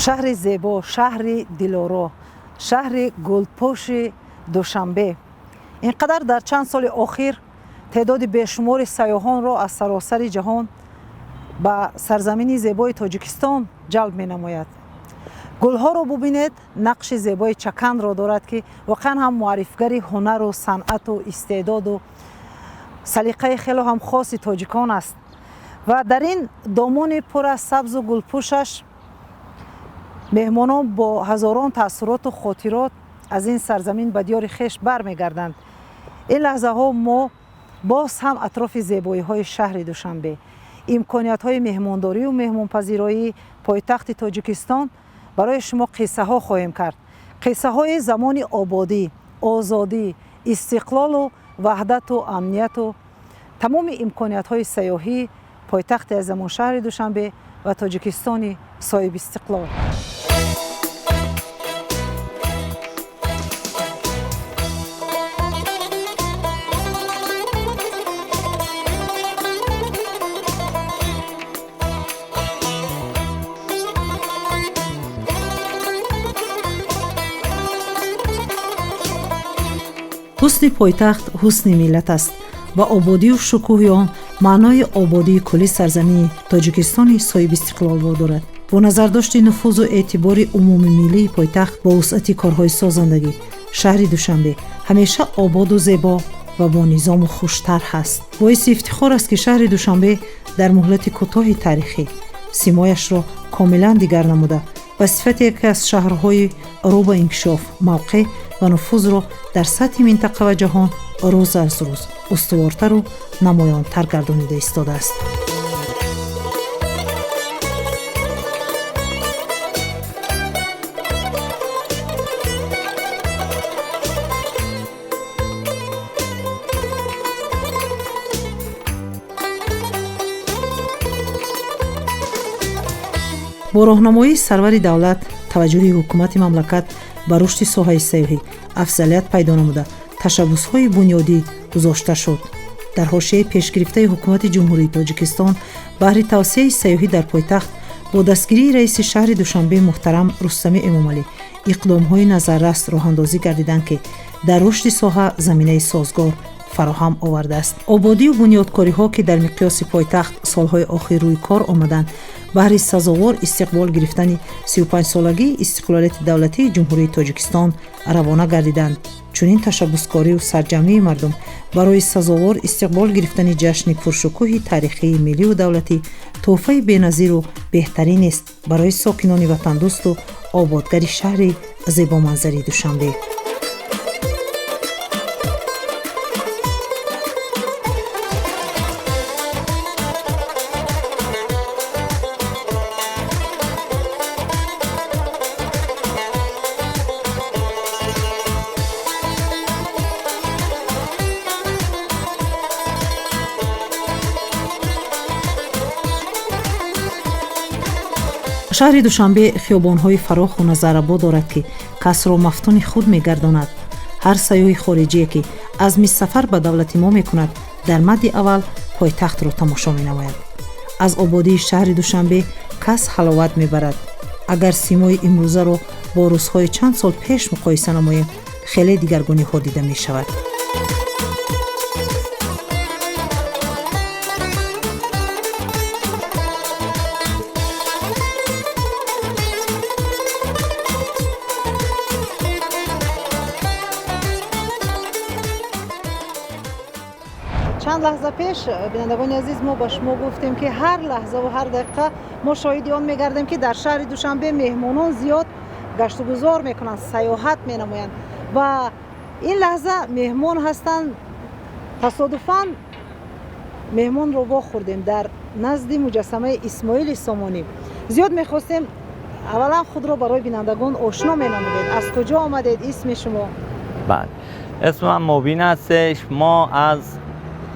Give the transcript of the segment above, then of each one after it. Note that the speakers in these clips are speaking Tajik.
Шаҳри зебо, шаҳри дилоро, шаҳри гулпӯши Душанбе ин қадар дар чанд соли охир теъдоди бешумори сайёҳонро аз саросари ҷаҳон ба сарзамини зебои Тоҷикистон ҷалб менамояд. Гулҳоро бубинед, нақши зебои чаканро дорад, ки воқеан ҳам муаррифгари ҳунару санъату истеъдоду салиқаи хело ҳам хоси тоҷикон аст. Ва дар ин домони пур аз сабзу гулпӯшаш меҳмонон бо ҳазорон таассуроту хотирот аз ин сарзамин ба диёри хеш бармегарданд. Ин лаҳзаҳо мо боз ҳам атрофи зебоиҳои шаҳри Душанбе, имкониятҳои меҳмондорию меҳмонпазироии пойтахти Тоҷикистон барои шумо қиссаҳо хоҳем кард. Қиссаҳои замони ободӣ, озодӣ, истиқлолу ваҳдату амнияту тамоми имкониятҳои сайёҳӣ пойтахти азамон шаҳри Душанбе ва Тоҷикистони соҳибистиқлол. Ҳусни пойтахт ҳусни миллат аст ва ободию шукӯҳи он маънои ободии кулли сарзамини Тоҷикистони соҳибистиқлолро дорад. Бо назардошти нуфузу эътибори умумимиллии пойтахт бо вусъати корҳои созандагӣ, шаҳри Душанбе ҳамеша ободу зебо ва бо низому хуштарҳ аст. Боиси ифтихор аст, ки шаҳри Душанбе дар муҳлати кӯтоҳи таърихӣ симояшро комилан дигар намуда, ба сифати яке аз шаҳрҳои рӯ ба инкишоф, мавқеъ ва нуфузро дар сатҳи минтақа ва ҷаҳон рӯз аз рӯз устувортару намоёнтар гардонида истодааст. Бо роҳнамоии сарвари давлат, таваҷҷӯҳи ҳукумати мамлакат ба рушди соҳаи сайёҳӣ афзалият пайдо намуда, ташаббусҳои бунёдӣ гузошта шуд. Дар ҳошияи пешгирифтаи ҳукумати Ҷумҳурии Тоҷикистон баҳри тавсияи сайёҳӣ дар пойтахт бо дастгирии раиси шаҳри Душанбе муҳтарам Рустами Эмомалӣ иқдомҳои назаррас роҳандозӣ гардиданд, ки дар рушди соҳа заминаи созгор фароҳам овардааст. Ободию бунёдкориҳо, ки дар миқёси пойтахт солҳои охир рӯи кор омаданд, баҳри сазовор истиқбол гирифтани 35-солагии истиқлолияти давлатии Ҷумҳурии Тоҷикистон равона гардиданд. Чунин ташаббускорию сарҷамъии мардум барои сазовор истиқбол гирифтани ҷашни пуршукӯҳи таърихии миллию давлатӣ тӯҳфаи беназиру беҳтаринест барои сокинони ватандӯсту ободгари шаҳри зебоманзари Душанбе. Шаҳри Душанбе хиёбонҳои фароху назаррабо дорад, ки касро мафтуни худ мегардонад. Ҳар сайёҳи хориҷие, ки азми сафар ба давлати мо мекунад, дар мадди аввал пойтахтро тамошо менамояд. Аз ободии шаҳри Душанбе кас ҳаловат мебарад. Агар симои имрӯзаро бо рӯзҳои чанд сол пеш муқоиса намоем, хеле дигаргуниҳо дида мешавад. Чанд лаҳза пеш, бинандагони азиз, мо ба шумо гуфтем, ки ҳар лаҳзаву ҳар дақиқа мо шоҳиди он мегардем, ки дар шаҳри Душанбе меҳмонон зиёд гаштугузор мекунанд, сайёҳат менамоянд. Ва ин лаҳза меҳмон ҳастанд. Тасодуфан меҳмонро вохӯрдем дар назди муҷассамаи Исмоили Сомонӣ. Зиёд мехостем, аввалан худро барои бинандагон ошно менамудед. Аз куҷо омадед, исми шумо? Бале, اسم من مبین هستش. ما از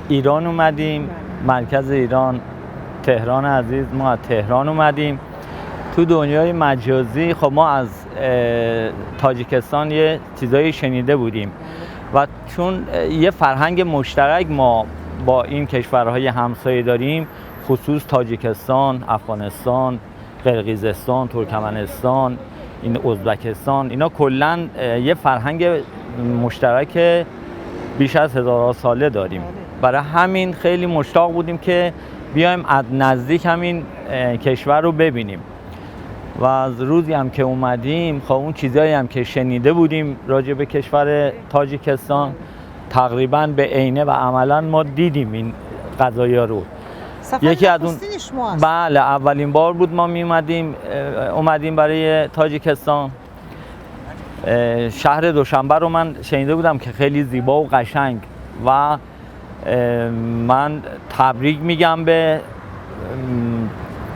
ایران اومدیم، مرکز ایران، تهران عزیز. ما از تهران اومدیم. تو دنیای مجازی خب ما از تاجیکستان یه چیزایی شنیده بودیم و چون یه فرهنگ مشترک ما با این کشورهای همسایه داریم، خصوص تاجیکستان، افغانستان، قرقیزستان، ترکمنستان، این ازبکستان، اینا کلا یه فرهنگ مشترک بیش از هزارها ساله داریم. برای همین خیلی مشتاق بودیم که بیایم از نزدیک همین کشور رو ببینیم. و از روزی هم که اومدیم، خب اون چیزایی هم که شنیده بودیم راجع به کشور تاجیکستان تقریبا به عینه و عملا ما دیدیم این قضایا رو. یکی از اون بله، اولین بار بود ما می اومدیم برای تاجیکستان. شهر دوشنبه رو من شنیده بودم که خیلی زیبا و قشنگ و من تبریک میگم به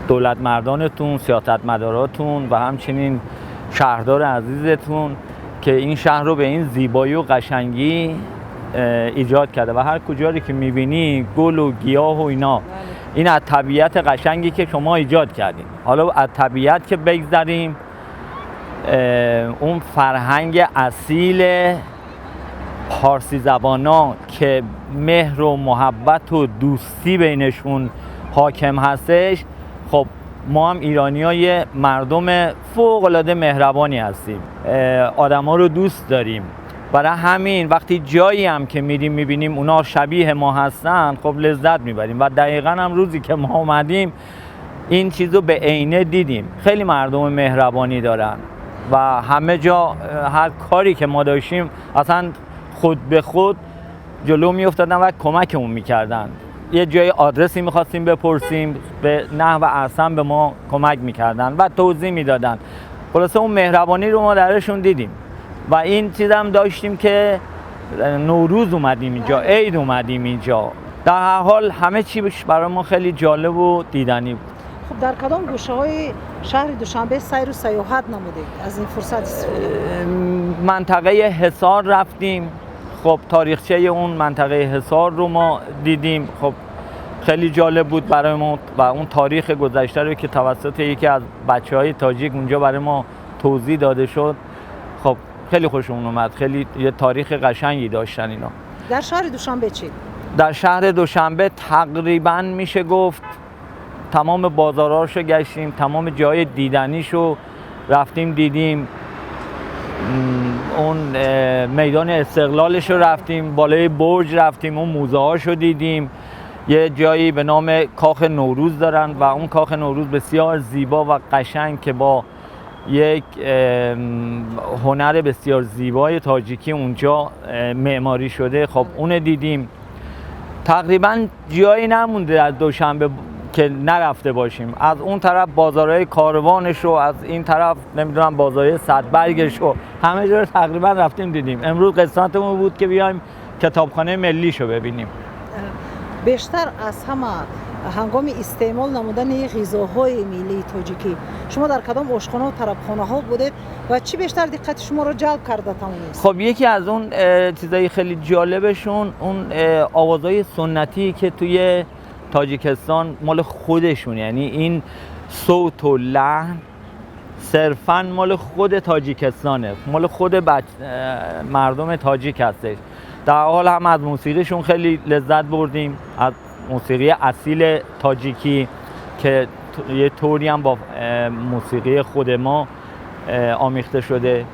دولت مردانتون، سیاستمداراتون و همچنین شهردار عزیزتون که این شهر رو به این زیبایی و قشنگی ایجاد کرده و هر کجایی که میبینی گل و گیاه و اینا، این از طبیعت قشنگی که شما ایجاد کردین. حالا از طبیعت که بگذریم، اون فرهنگ اصیل پارسی زبانا که مهر و محبت و دوستی بینشون حاکم هستش، خب ما هم ایرانیای مردم فوق‌العاده مهربانی هستیم، آدما رو دوست داریم. برای همین وقتی جایی هم که میریم میبینیم اونا شبیه ما هستن، خب لذت میبریم. و دقیقاً هم روزی که ما اومدیم این چیزو به عینه دیدیم. خیلی مردم مهربانی دارن و همه جا هر کاری که ما داشتیم اصلا خود به خود جلو میافتادن و کمکمون میکردن. یه جای آدرسی میخواستیم بپرسیم، به نحو احسن به ما کمک میکردن و توضیح میدادن. خلاصه اون مهربانی رو ما درشون دیدیم و این چیزم داشتیم که نوروز اومدیم اینجا، عید اومدیم اینجا. در هر حال همه چی برای ما خیلی جالب و دیدنی بود. خب در کدام گوشه های شهر دوشنبه سیر و سیاحت نمودید؟ از این فرصت استفاده؟ منطقه حصار رفتیم. خب تاریخچه اون منطقه حصار رو ما دیدیم، خب خیلی جالب بود برای ما و اون تاریخ گذشته رو که توسط یکی از بچه‌های تاجیک اونجا برای ما توضیح داده شد، خب خیلی خوشمون اومد. خیلی یه تاریخ قشنگی داشتن اینا. در شهر دوشنبه چی؟ در شهر دوشنبه تقریباً میشه گفت تمام بازارهاشو گشتیم، تمام جای دیدنیشو رفتیم دیدیم، اون میدان استقلالش رو رفتیم، بالای برج رفتیم، اون موزه هاشو دیدیم. یه جایی به نام کاخ نوروز دارن و اون کاخ نوروز بسیار زیبا و قشنگ که با یک هنر بسیار زیبای تاجیکی اونجا معماری شده، خب اون دیدیم. تقریبا جایی نمونده از دوشنبه که نرفته باشیم. از اون طرف بازارهای کاروانش و از این طرف نمیدونم بازارهای صدبرگش و همه جا رو تقریبا رفتیم دیدیم. امروز قسمتمون بود که بیایم کتابخانه ملیشو ببینیم. بیشتر از همه هنگام استعمال نمودن غذاهای ملی تاجیکی شما در کدام آشخانه و طربخانه ها بودید و چی بیشتر دقت شما رو جلب کرده توانست؟ خب یکی از اون چیزای خیلی جالبشون اون آوازهای سنتی که توی تاجیکستان مال خودشون، یعنی این صوت و لحن صرفاً مال خود تاجیکستانه، مال خود مردم تاجیک هستش. در حال هم از موسیقیشون خیلی لذت بردیم، از موسیقی اصیل تاجیکی که یه طوری هم با موسیقی خود ما آمیخته شده.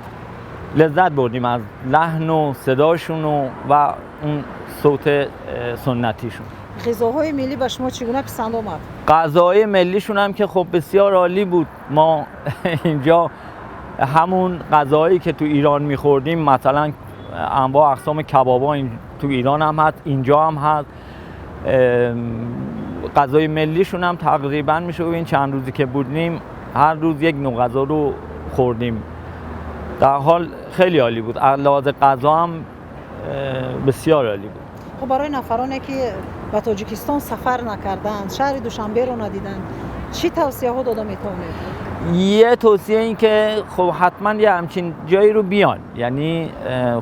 لذت بردیم از لحن و صداشون و اون صوت سنتیشون. غذاهای ملی به شما چگونه پسند آمد؟ غذاهای ملیشون هم که خب بسیار عالی بود. ما اینجا همون غذاهایی که تو ایران میخوردیم، مثلا انواع اقسام کبابا تو ایران هم هست، اینجا هم هست. غذای ملیشون هم تقریبا میشه این چند روزی که بودیم هر روز یک نوع غذا رو خوردیم. در حال خیلی عالی بود، از لحاظ غذا هم بسیار عالی بود. خب برای نفرانی که به تاجیکستان سفر نکردند، شهر دوشنبه رو ندیدند، چی توصیه ها داده میتونید؟ یه توصیه این که خب حتما یه همچین جایی رو بیان، یعنی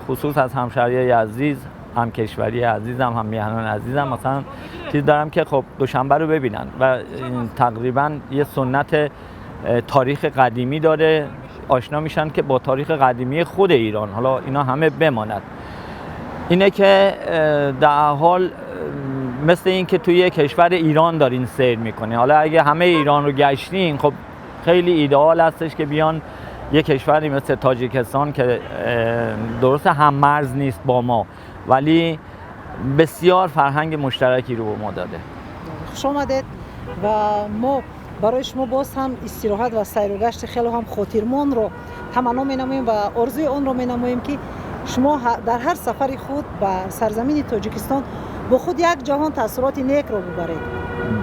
خصوص از همشهریای عزیز، هم کشوری عزیزم، هم میهنان عزیزم، مثلا چیز دارم که خب دوشنبه رو ببینن و تقریبا یه سنت تاریخ قدیمی داره، آشنا میشن که با تاریخ قدیمی خود ایران، حالا اینا همه بماند. اینه که در حال مثل این که توی کشور ایران دارین سیر میکنین. حالا اگه همه ایران رو گشتین خب خیلی ایدئال هستش که بیان یه کشوری مثل تاجیکستان که درست هم مرز نیست با ما ولی بسیار فرهنگ مشترکی رو به ما داده. خوش آمدید و ما барои шумо боз ҳам истироҳат ва сайру гашти хеле ҳам хотирмонро таманно менамоем ва орзуи онро менамоем, ки шумо дар ҳар сафари худ ба сарзамини Тоҷикистон бо худ як ҷаҳон таассуроти некро бубаред.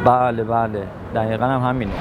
بله بله، دقیقا هم همینه.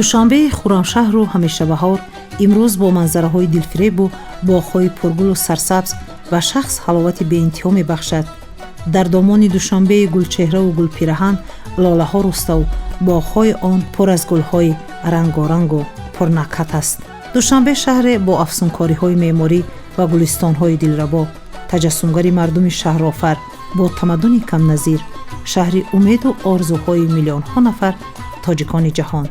Душанбеи Хуррамшаҳру ҳамешабаҳор имрӯз бо манзараҳои дилфиребу боғҳои пургулу сарсабз ба шахс ҳаловати беинтиҳо мебахшад. Дар домони Душанбеи гулчеҳраву гулпираҳан лолаҳо руставу боғҳои он пур аз гулҳои рангорангу пурнакҳат аст. Душанбе шаҳре бо афсункориҳои меъморӣ ва гулистонҳои дилрабо, таҷассумгари мардуми шаҳрофар бо тамаддуни камназир, шаҳри умеду орзуҳои миллионҳо нафар тоҷикони ҷаҳон.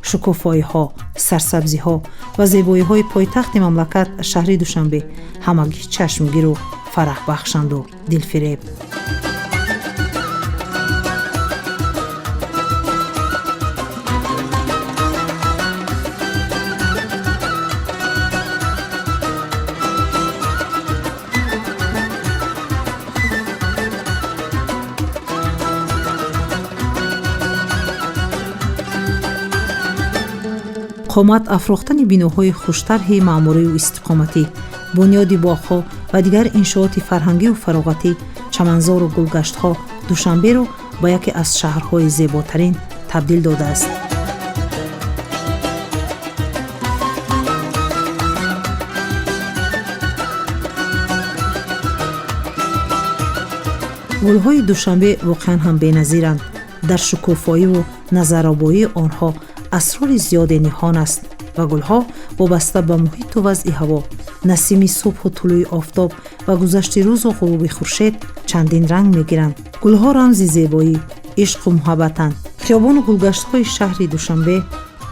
Шукуфоиҳо, сарсабзиҳо ва зебоиҳои пойтахти мамлакат, шаҳри Душанбе, ҳамагӣ чашмгиру фараҳбахшанду дилфиреб. Қомат афрохтани биноҳои хуштарҳи маъмурию истиқоматӣ, бунёди боғҳо ва дигар иншооти фарҳангию фароғатӣ, чаманзору гулгаштҳо Душанберо ба яке аз шаҳрҳои зеботарин табдил додааст. Гулҳои Душанбе воқеан ҳам беназиранд. Дар шукуфоиву назаробоии онҳо асрори зиёде ниҳон аст ва гулҳо вобаста ба муҳиту вазъи ҳаво, насими субҳу тулӯи офтоб ва гузашти рӯзу ғуруби хуршед чандин ранг мегиранд. Гулҳо рамзи зебоӣ, ишқу муҳаббатанд. Хиёбону гулгаштҳои шаҳри Душанбе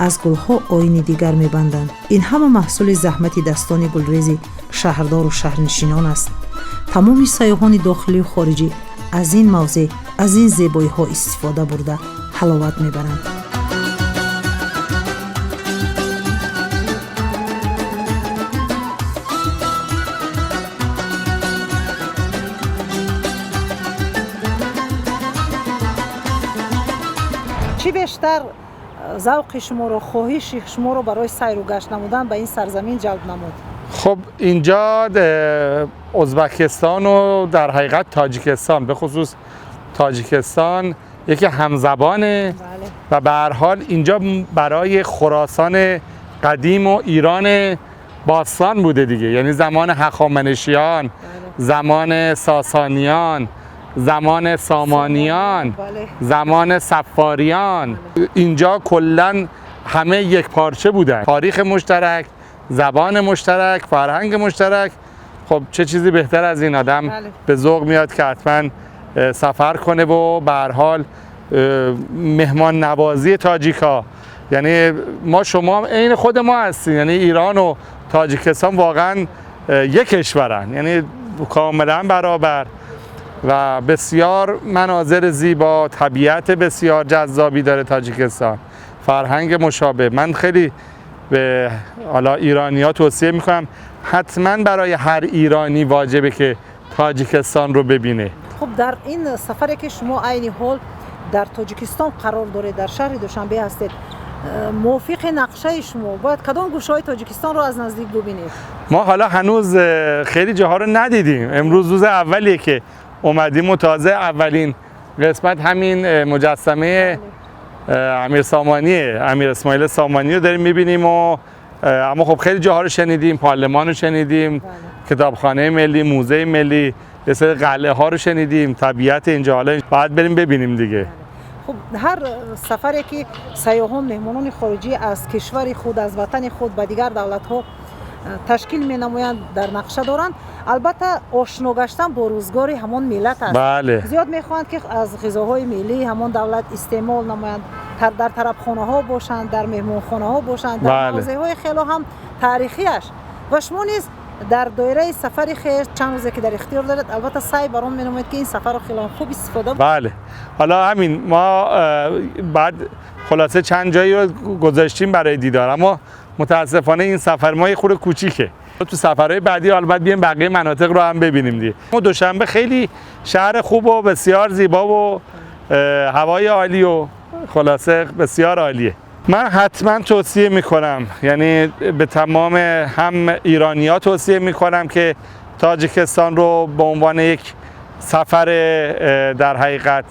аз гулҳо оини дигар мебанданд. Ин ҳама маҳсули заҳмати дастони гулрези шаҳрдору шаҳрнишинон аст. Тамоми сайёҳони дохилию хориҷӣ аз ин мавзеъ, аз ин зебоиҳо истифода бурда, ҳаловат мебаранд. Чӣ бештар завқи шуморо, хоҳиши шуморо барои сайру гашт намудан ба ин сарзамин ҷалб намуд? خب، اینجا ازبکستان و در حقیقت تاجیکستان، به خصوص تاجیکستان، یکی همزبانه. و به هر حال اینجا برای خراسان قدیم و ایران باستان بوده دیگه، یعنی زمان هخامنشیان، زمان ساسانیان، زمان سامانیان، زمان صفاریان، اینجا کلا همه یک پارچه بودن. تاریخ مشترک، زبان مشترک، فرهنگ مشترک. خب، چه چیزی بهتر از این؟ آدم به ذوق میاد که حتما سفر کنه و به هر حال مهمان نوازی تاجیکا، یعنی ما شما عین خود ما هستیم، یعنی ایران و تاجیکستان واقعا یک کشورن، یعنی کاملا برابر و بسیار مناظر زیبا، طبیعت بسیار جذابی داره تاجیکستان، فرهنگ مشابه. من خیلی به حالا ایرانی ها توصیه میکنم، حتما برای هر ایرانی واجبه که تاجیکستان رو ببینه. خب، در این سفری که شما عین حال در تاجیکستان قرار دارید، در شهر دوشنبه هستید، موافق نقشه شما باید کدام گوشه تاجیکستان رو از نزدیک ببینید؟ ما حالا هنوز خیلی جاها رو ندیدیم. امروز روز اولیه که اومدیم و تازه اولین قسمت همین مجسمه امیر سامانی، امیر اسماعیل سامانی رو داریم میبینیم و اما خب خیلی جاها رو شنیدیم، پارلمان رو شنیدیم، کتابخانه ملی، موزه ملی، یه سری قلعه ها رو شنیدیم، طبیعت اینجا، حالا باید بریم ببینیم دیگه. خب، هر سفری که سیاحان، مهمانان خارجی از کشور خود، از وطن خود به دیگر دولت ها Ташкил менамоянд, дар нақша доранд, албатта, ошно гаштан бо рӯзгори ҳамон миллат аст. Зиёд мехоҳанд, ки аз ғизоҳои миллии ҳамон давлат истеъмол намоянд, дар тарабхонаҳо бошанд, дар меҳмонхонаҳо бошанд, дар мавзеъҳои хело ҳам таърихиаш. Ва шумо низ дар доираи сафари хеш, чанд рӯзе ки дар ихтиёр доред, албатта, саъй бар он менамоед, ки ин сафарро хело хуб истифода. بله، حالا همین ما بعد خلاصه چند جایی رو گذاشتیم برای دیدار، اما متاسفانه این سفر ما یه خورده کوچیکه. تو سفرهای بعدی حالا باید بیایم بقیه مناطق رو هم ببینیم دیگه. ما دوشنبه خیلی شهر خوب و بسیار زیبا و هوای عالی و خلاصه بسیار عالیه. من حتما توصیه میکنم، یعنی به تمام هم ایرانی توصیه میکنم که تاجیکستان رو به عنوان یک سفر در حقیقت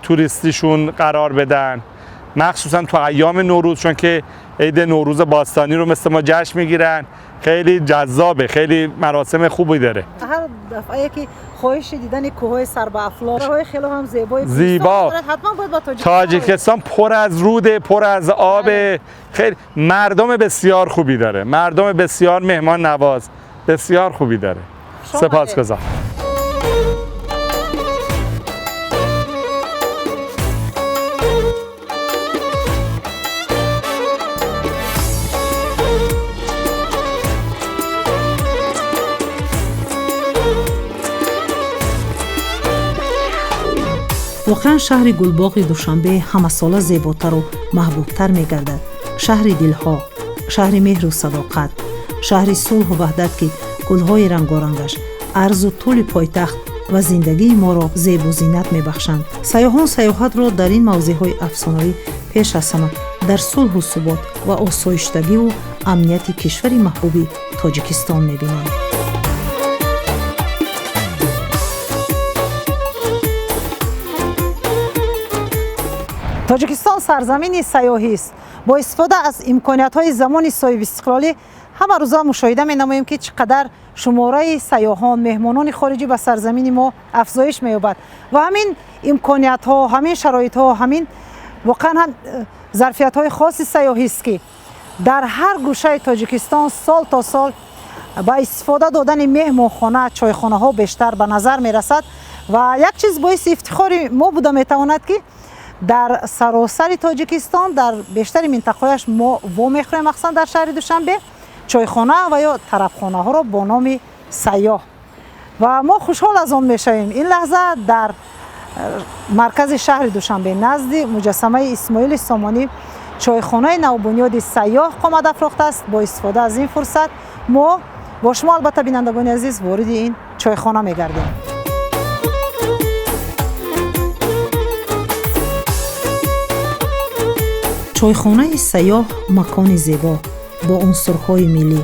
توریستیشون قرار بدن، مخصوصا تو ایام نوروز، چون که عید نوروز باستانی رو مثل ما جشن میگیرن. خیلی جذابه، خیلی مراسم خوبی داره. هر دفعه که خواهش دیدن کوههای سر به افلاک، های خیلی هم زیبای زیبا، حتما باید با تاجیکستان. تاجیکستان پر از روده، پر از آب، خیلی مردم بسیار خوبی داره، مردم بسیار مهمان نواز، بسیار خوبی داره. سپاسگزارم. Воқеан, шаҳри гулбоғи Душанбе ҳамасола зеботару маҳбубтар мегардад. Шаҳри дилҳо, шаҳри меҳру садоқат, шаҳри сулҳу ваҳдат, ки гулҳои рангорангаш арзу тӯли пойтахт ва зиндагии моро зебу зинат мебахшанд. Сайёҳон сайёҳатро дар ин мавзеъҳои афсонавӣ пеш аз ҳама дар сулҳу субот ва осоиштагиву амнияти кишвари маҳбуби Тоҷикистон мебинанд. Тоҷикистон сарзамини сайёҳист. Бо истифода аз имкониятҳои замони соҳибистиқлолӣ ҳама рӯза мушоҳида менамоем, ки чӣ қадар шумораи сайёҳон, меҳмонони хориҷӣ ба сарзамини мо афзоиш меёбад. Ва ҳамин имкониятҳо, ҳамин шароитҳо, ҳамин воқеан ҳам зарфиятҳои хоси сайёҳист, ки дар ҳар гӯшаи Тоҷикистон сол то сол ба истифода додани меҳмонхона, чойхонаҳо бештар ба назар мерасад. Ва як чиз боиси ифтихори мо буда метавонад, ки дар саросари Тоҷикистон, дар бештари минтақаҳояш мо вомехӯрем, махсусан дар шаҳри Душанбе, чойхона ва ё тарабхонаҳоро бо номи Сайёҳ. Ва мо хушҳол аз он мешавем, ин лаҳза дар маркази шаҳри Душанбе, назди муҷассамаи Исмоили Сомонӣ, чойхонаи навбунёди Сайёҳ қомат афрохтааст. Бо истифода аз ин фурсат мо бо шумо, албатта, бинандагони азиз, вориди ин чойхона мегардем. Чойхонаи Сайёҳ макони зебо бо унсурҳои миллӣ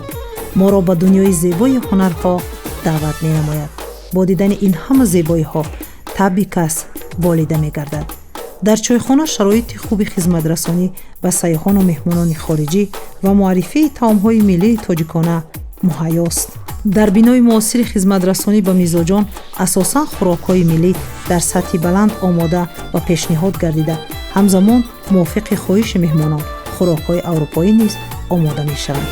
моро ба дунёи зебои ҳунарҳо даъват менамояд. Бо дидани ин ҳама зебоиҳо табъи кас болида мегардад. Дар чойхона шароити хуби хизматрасонӣ ба сайёҳону меҳмонони хориҷӣ ва муаррифии таомҳои миллии тоҷикона муҳайёст. Дар бинои муосири хизматрасонӣ ба мизоҷон асосан хӯрокҳои миллӣ дар сатҳи баланд омода ва пешниҳод гардида, ҳамзамон мувофиқи хоҳиши меҳмонон хӯрокҳои аврупоӣ низ омода мешаванд.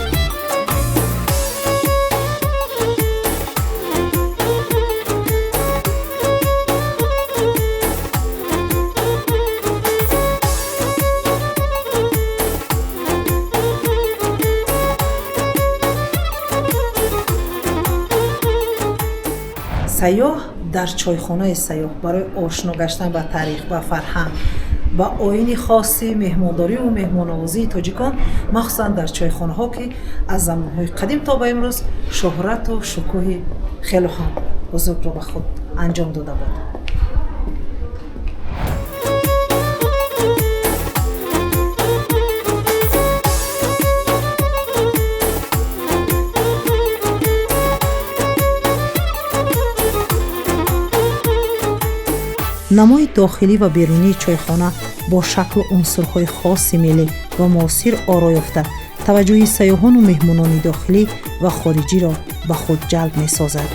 Сайёҳ дар чойхонаи Сайёҳ барои ошно гаштан ба таърих, ба фарҳанг, ба оини хоси меҳмондориву меҳмоннавозии тоҷикон, махсусан дар чойхонаҳо, ки аз замонҳои қадим то ба имрӯз шӯҳрату шукӯҳи хело ҳам бузургро ба худ анҷом дода буд. Намои дохилӣ ва берунии чойхона бо шаклу унсурҳои хоси миллӣ ва муосир оро ёфта, таваҷҷӯҳи сайёҳону меҳмонони дохилӣ ва хориҷиро ба худ ҷалб месозад.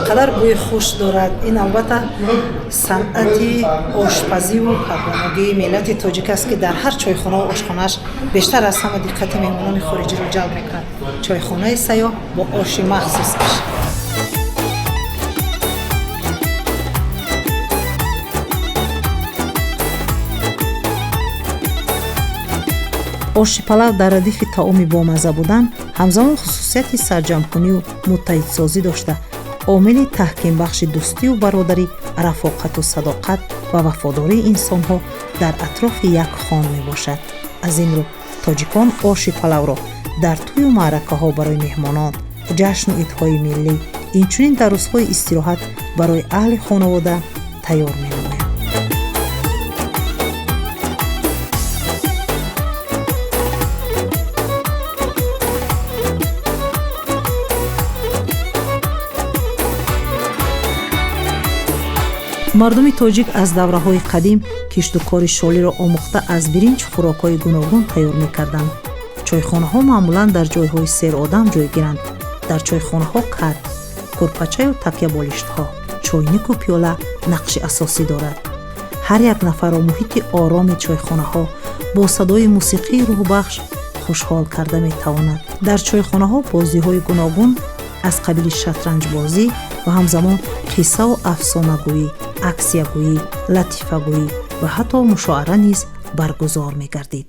Қадар бӯи хуш дорад. Ин албатта санъати ошпазиву парвонагии миллати тоҷик аст, ки дар ҳар чойхонаву ошхонааш бештар аз ҳама диққати меҳмонони хориҷиро ҷалб мекунад. Чойхонаи Сайёҳ бо оши махсусаш. Оши палав дар радифи таоми бомазза будан, ҳамзамон хусусияти сарҷамкунию муттаҳидсозӣ дошта, омили таҳкимбахши дӯстию бародарӣ, рафоқату садоқат ва вафодории инсонҳо дар атрофи як хон мебошад. Аз ин рӯ тоҷикон оши палавро дар тӯю маъракаҳо барои меҳмонон, ҷашну идҳои миллӣ, инчунин дар рӯзҳои истироҳат барои аҳли хонавода тайёр менамоянд. Мардуми тоҷик аз давраҳои қадим кишту кори шолиро омӯхта, аз биринҷ хӯрокҳои гуногун тайёр мекарданд. Чойхонаҳо маъмулан дар ҷойҳои серодам ҷойгиранд. Дар чойхонаҳо кат, курпачаю такяболиштҳо, чойнику пиёла нақши асосӣ дорад. Ҳар як нафарро муҳити ороми чойхонаҳо бо садои мусиқии рӯҳбахш хушҳол карда метавонад. Дар чойхонаҳо бозиҳои гуногун аз қабили шатранҷбозӣ ва ҳамзамон қиссаву афсонагӯӣ, аксиягӯӣ, латифагӯӣ ва ҳатто мушоара низ баргузор мегардид.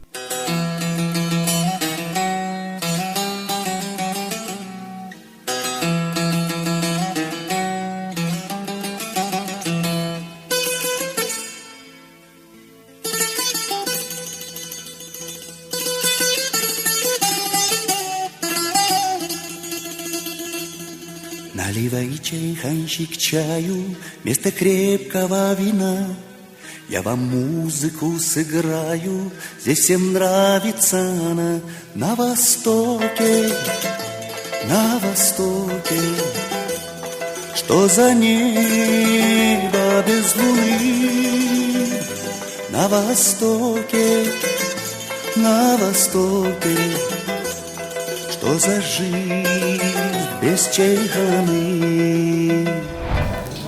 Наливай, чайханщик, чаю вместо крепкого вина. Я вам музыку сыграю, здесь всем нравится она. На востоке, на востоке, что за небо без луны? На востоке, на востоке, что за жизнь без чайханы?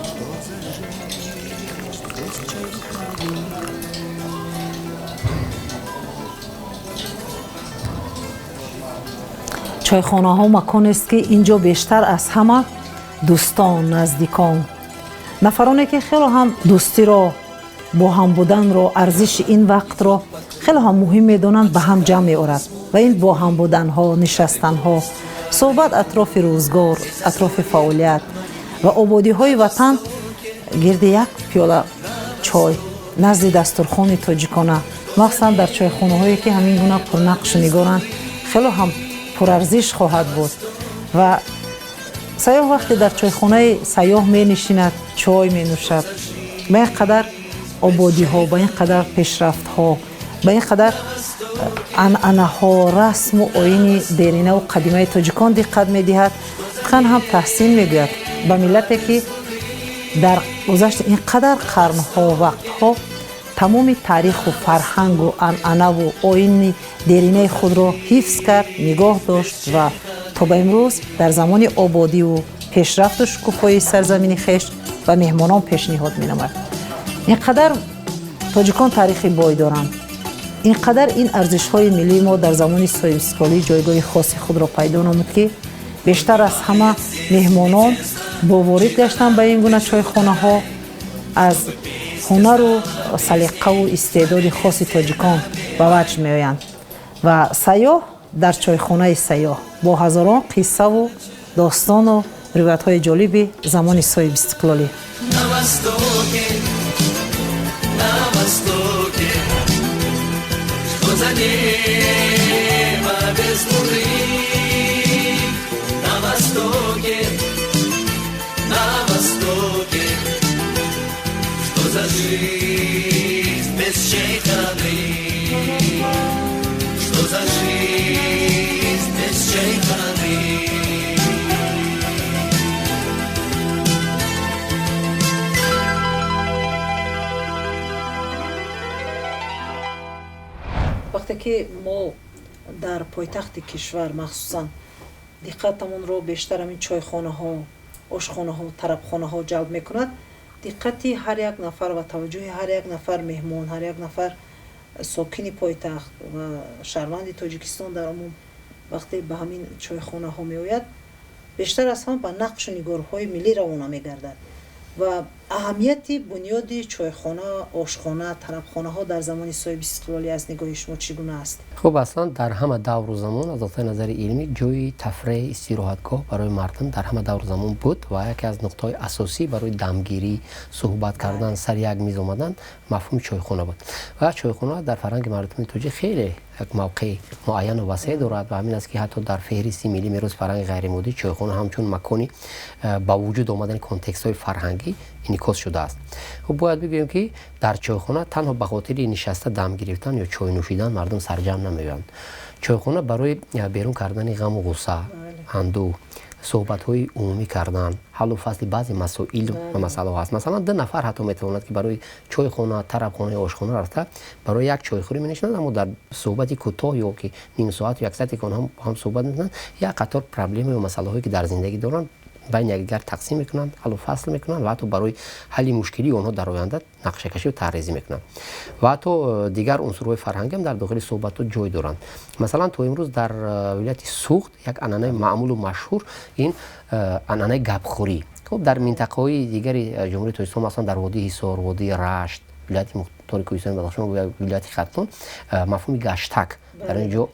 Что за жизнь без чайханы? Чойхонаҳо маконест, ки ин ҷо бештар аз ҳама дӯстон, наздикон, нафароне, ки хело ҳам дӯстиро, бо ҳам буданро, арзиши ин вақтро хело ҳам муҳим медонанд, ба ҳам ҷамъ меорад. Ва ин бо ҳам буданҳо, нишастанҳо, суҳбат атрофи рӯзгор, атрофи фаъолият ва ободиҳои ватан гирди як пиёла чой назди дастурхони тоҷикона, махсусан дар чойхонаҳое, ки ҳамин гуна пурнақшу нигоранд, хело ҳам пурарзиш хоҳад буд. Ва сайёҳ вақте дар чойхонаи Сайёҳ менишинад, чой менӯшад, ба ин қадар ободиҳо, ба ин қадар пешрафтҳо, ба ин қадар анъанаҳо, расму оини деринаву қадимаи тоҷикон диққат медиҳад, қан ҳам таҳсин мегӯяд ба миллате, ки дар гузашти ин қадар қарнҳо, вақтҳо тамоми таъриху фарҳангу анъанаву оини деринаи худро ҳифз кард, нигоҳ дошт ва то ба имрӯз дар замони ободиву пешрафту шукуфоии сарзамини хеш ба меҳмонон пешниҳод менамояд. Ин қадар тоҷикон таърихи бой доранд, ин қадар ин арзишҳои миллии мо дар замони соҳибистиқлолӣ ҷойгоҳи хоси худро пайдо намуд, ки бештар аз ҳама меҳмонон бо ворид гаштан ба ин гуна чойхонаҳо аз ҳунару салиқаву истеъдоди хоси тоҷикон ба ваҷд меоянд. Ва сайёҳ дар чойхонаи Сайёҳ бо ҳазорон қиссаву достону ривоятҳои ҷолиби замони соҳибистиқлолӣ. На востоке, на востоке, что за небо без луны? На востоке, на востоке, что за жизнь без чайханы? Что за жизнь без чайханы? Вақте ки мо дар пойтахти кишвар, махсусан диққатамонро бештар ҳамин чойхонаҳо, ошхонаҳо, тарабхонаҳо ҷалб мекунад, диққати ҳар як нафар ва таваҷҷӯҳи ҳар як нафар меҳмон, ҳар як нафар сокини пойтахт ва шаҳрванди Тоҷикистон дар умум вақте ба ҳамин чойхонаҳо меояд, бештар аз ҳама ба нақшу нигорҳои миллӣ равона мегардад ва аҳамияти бунёди чойхона, ошхона, тарабхонаҳо дар замони соҳибистиқлолӣ аз нигоҳи шумо чӣ гуна аст? Хуб, аслан дар ҳама давру замон аз нуқтаи назари илмӣ ҷойи тафреҳ, истироҳатгоҳ барои мардум дар ҳама давру замон буд ва яке аз нуқтаҳои асосӣ барои дамгирӣ, суҳбат кардан, сари як миз омадан мафҳуми чойхона буд. Ва чойхона дар фарҳанги мардуми тоҷик хеле як мавқеи муайяну васеъ дорад ва ҳамин аст, ки ҳатто дар феҳристи миллии мероси фарҳанги ғайримоддӣ чойхона ҳамчун макони ба вуҷуд омадани контекстҳои фарҳангӣ инъикос шудааст. Хуб, бояд бигӯем, ки дар чойхона танҳо ба хотири нишаста дам гирифтан ё чой нӯшидан мардум сарҷамъ намеоянд. Чойхона барои берун кардани ғаму ғусса, андӯҳ, суҳбатҳои умумӣ кардан, ҳаллу фасли баъзе масоил ва масъалаҳо ҳаст. Масалан, ду нафар ҳатто метавонад, ки барои чойхона, тарабхона ё ошхона рафта, барои як чойхӯрӣ менишинанд, аммо дар суҳбати кӯтоҳ ё ки ним соат ё як соате, ки онҳо ҳам суҳбат мекунанд, як қатор проблема ё масъалаҳое, ки дар зиндагӣ доранд, байни якдигар тақсим мекунанд, ҳаллу фасл мекунанд ва ҳатто барои ҳалли мушкилии онҳо дар оянда нақшакашӣ тарҳрезӣ мекунанд. Ва ҳатто дигар унсурҳои фарҳангӣ ҳам дар дохили суҳбатҳо ҷой доранд. Масалан, то имрӯз дар вилояти Суғд як анъанаи маъмулу машҳур ин анъанаи гапхӯрӣ. Хуб, дар минтақаҳои дигари Ҷумҳурии Тоҷикистон, масалан, дар водии Ҳисор, водии Рашт, вилояти Мухтори Кӯҳистони Бадахшон ва вилояти Хатлон мафҳуми гаштак дар ин ҷо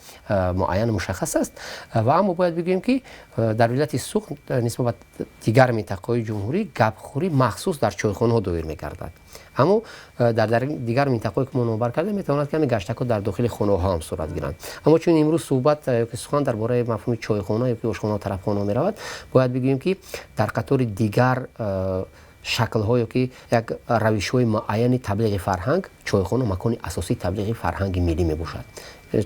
муайяну мушаххас аст. Ва аммо бояд бигӯем, ки дар вилояти Суғд нисбат ба дигар минтақаҳои ҷумҳурӣ гапхӯрӣ махсус дар чойхонаҳо доир мегардад. Аммо дар дигар минтақаҳое, ки мо номбар кардем, метавонад, ки ҳамин гаштакҳо дар дохили хонаҳо ҳам сурат гиранд. Аммо чун имрӯз суҳбат ёки сухан дар бораи мафҳуми чойхона ёки ошхона, тарабхона меравад, бояд бигӯем, ки дар қатори дигар шаклҳо ёки як равишҳои муайяни таблиғи фарҳанг чойхона макони асосии таблиғи фарҳанги миллӣ мебошад.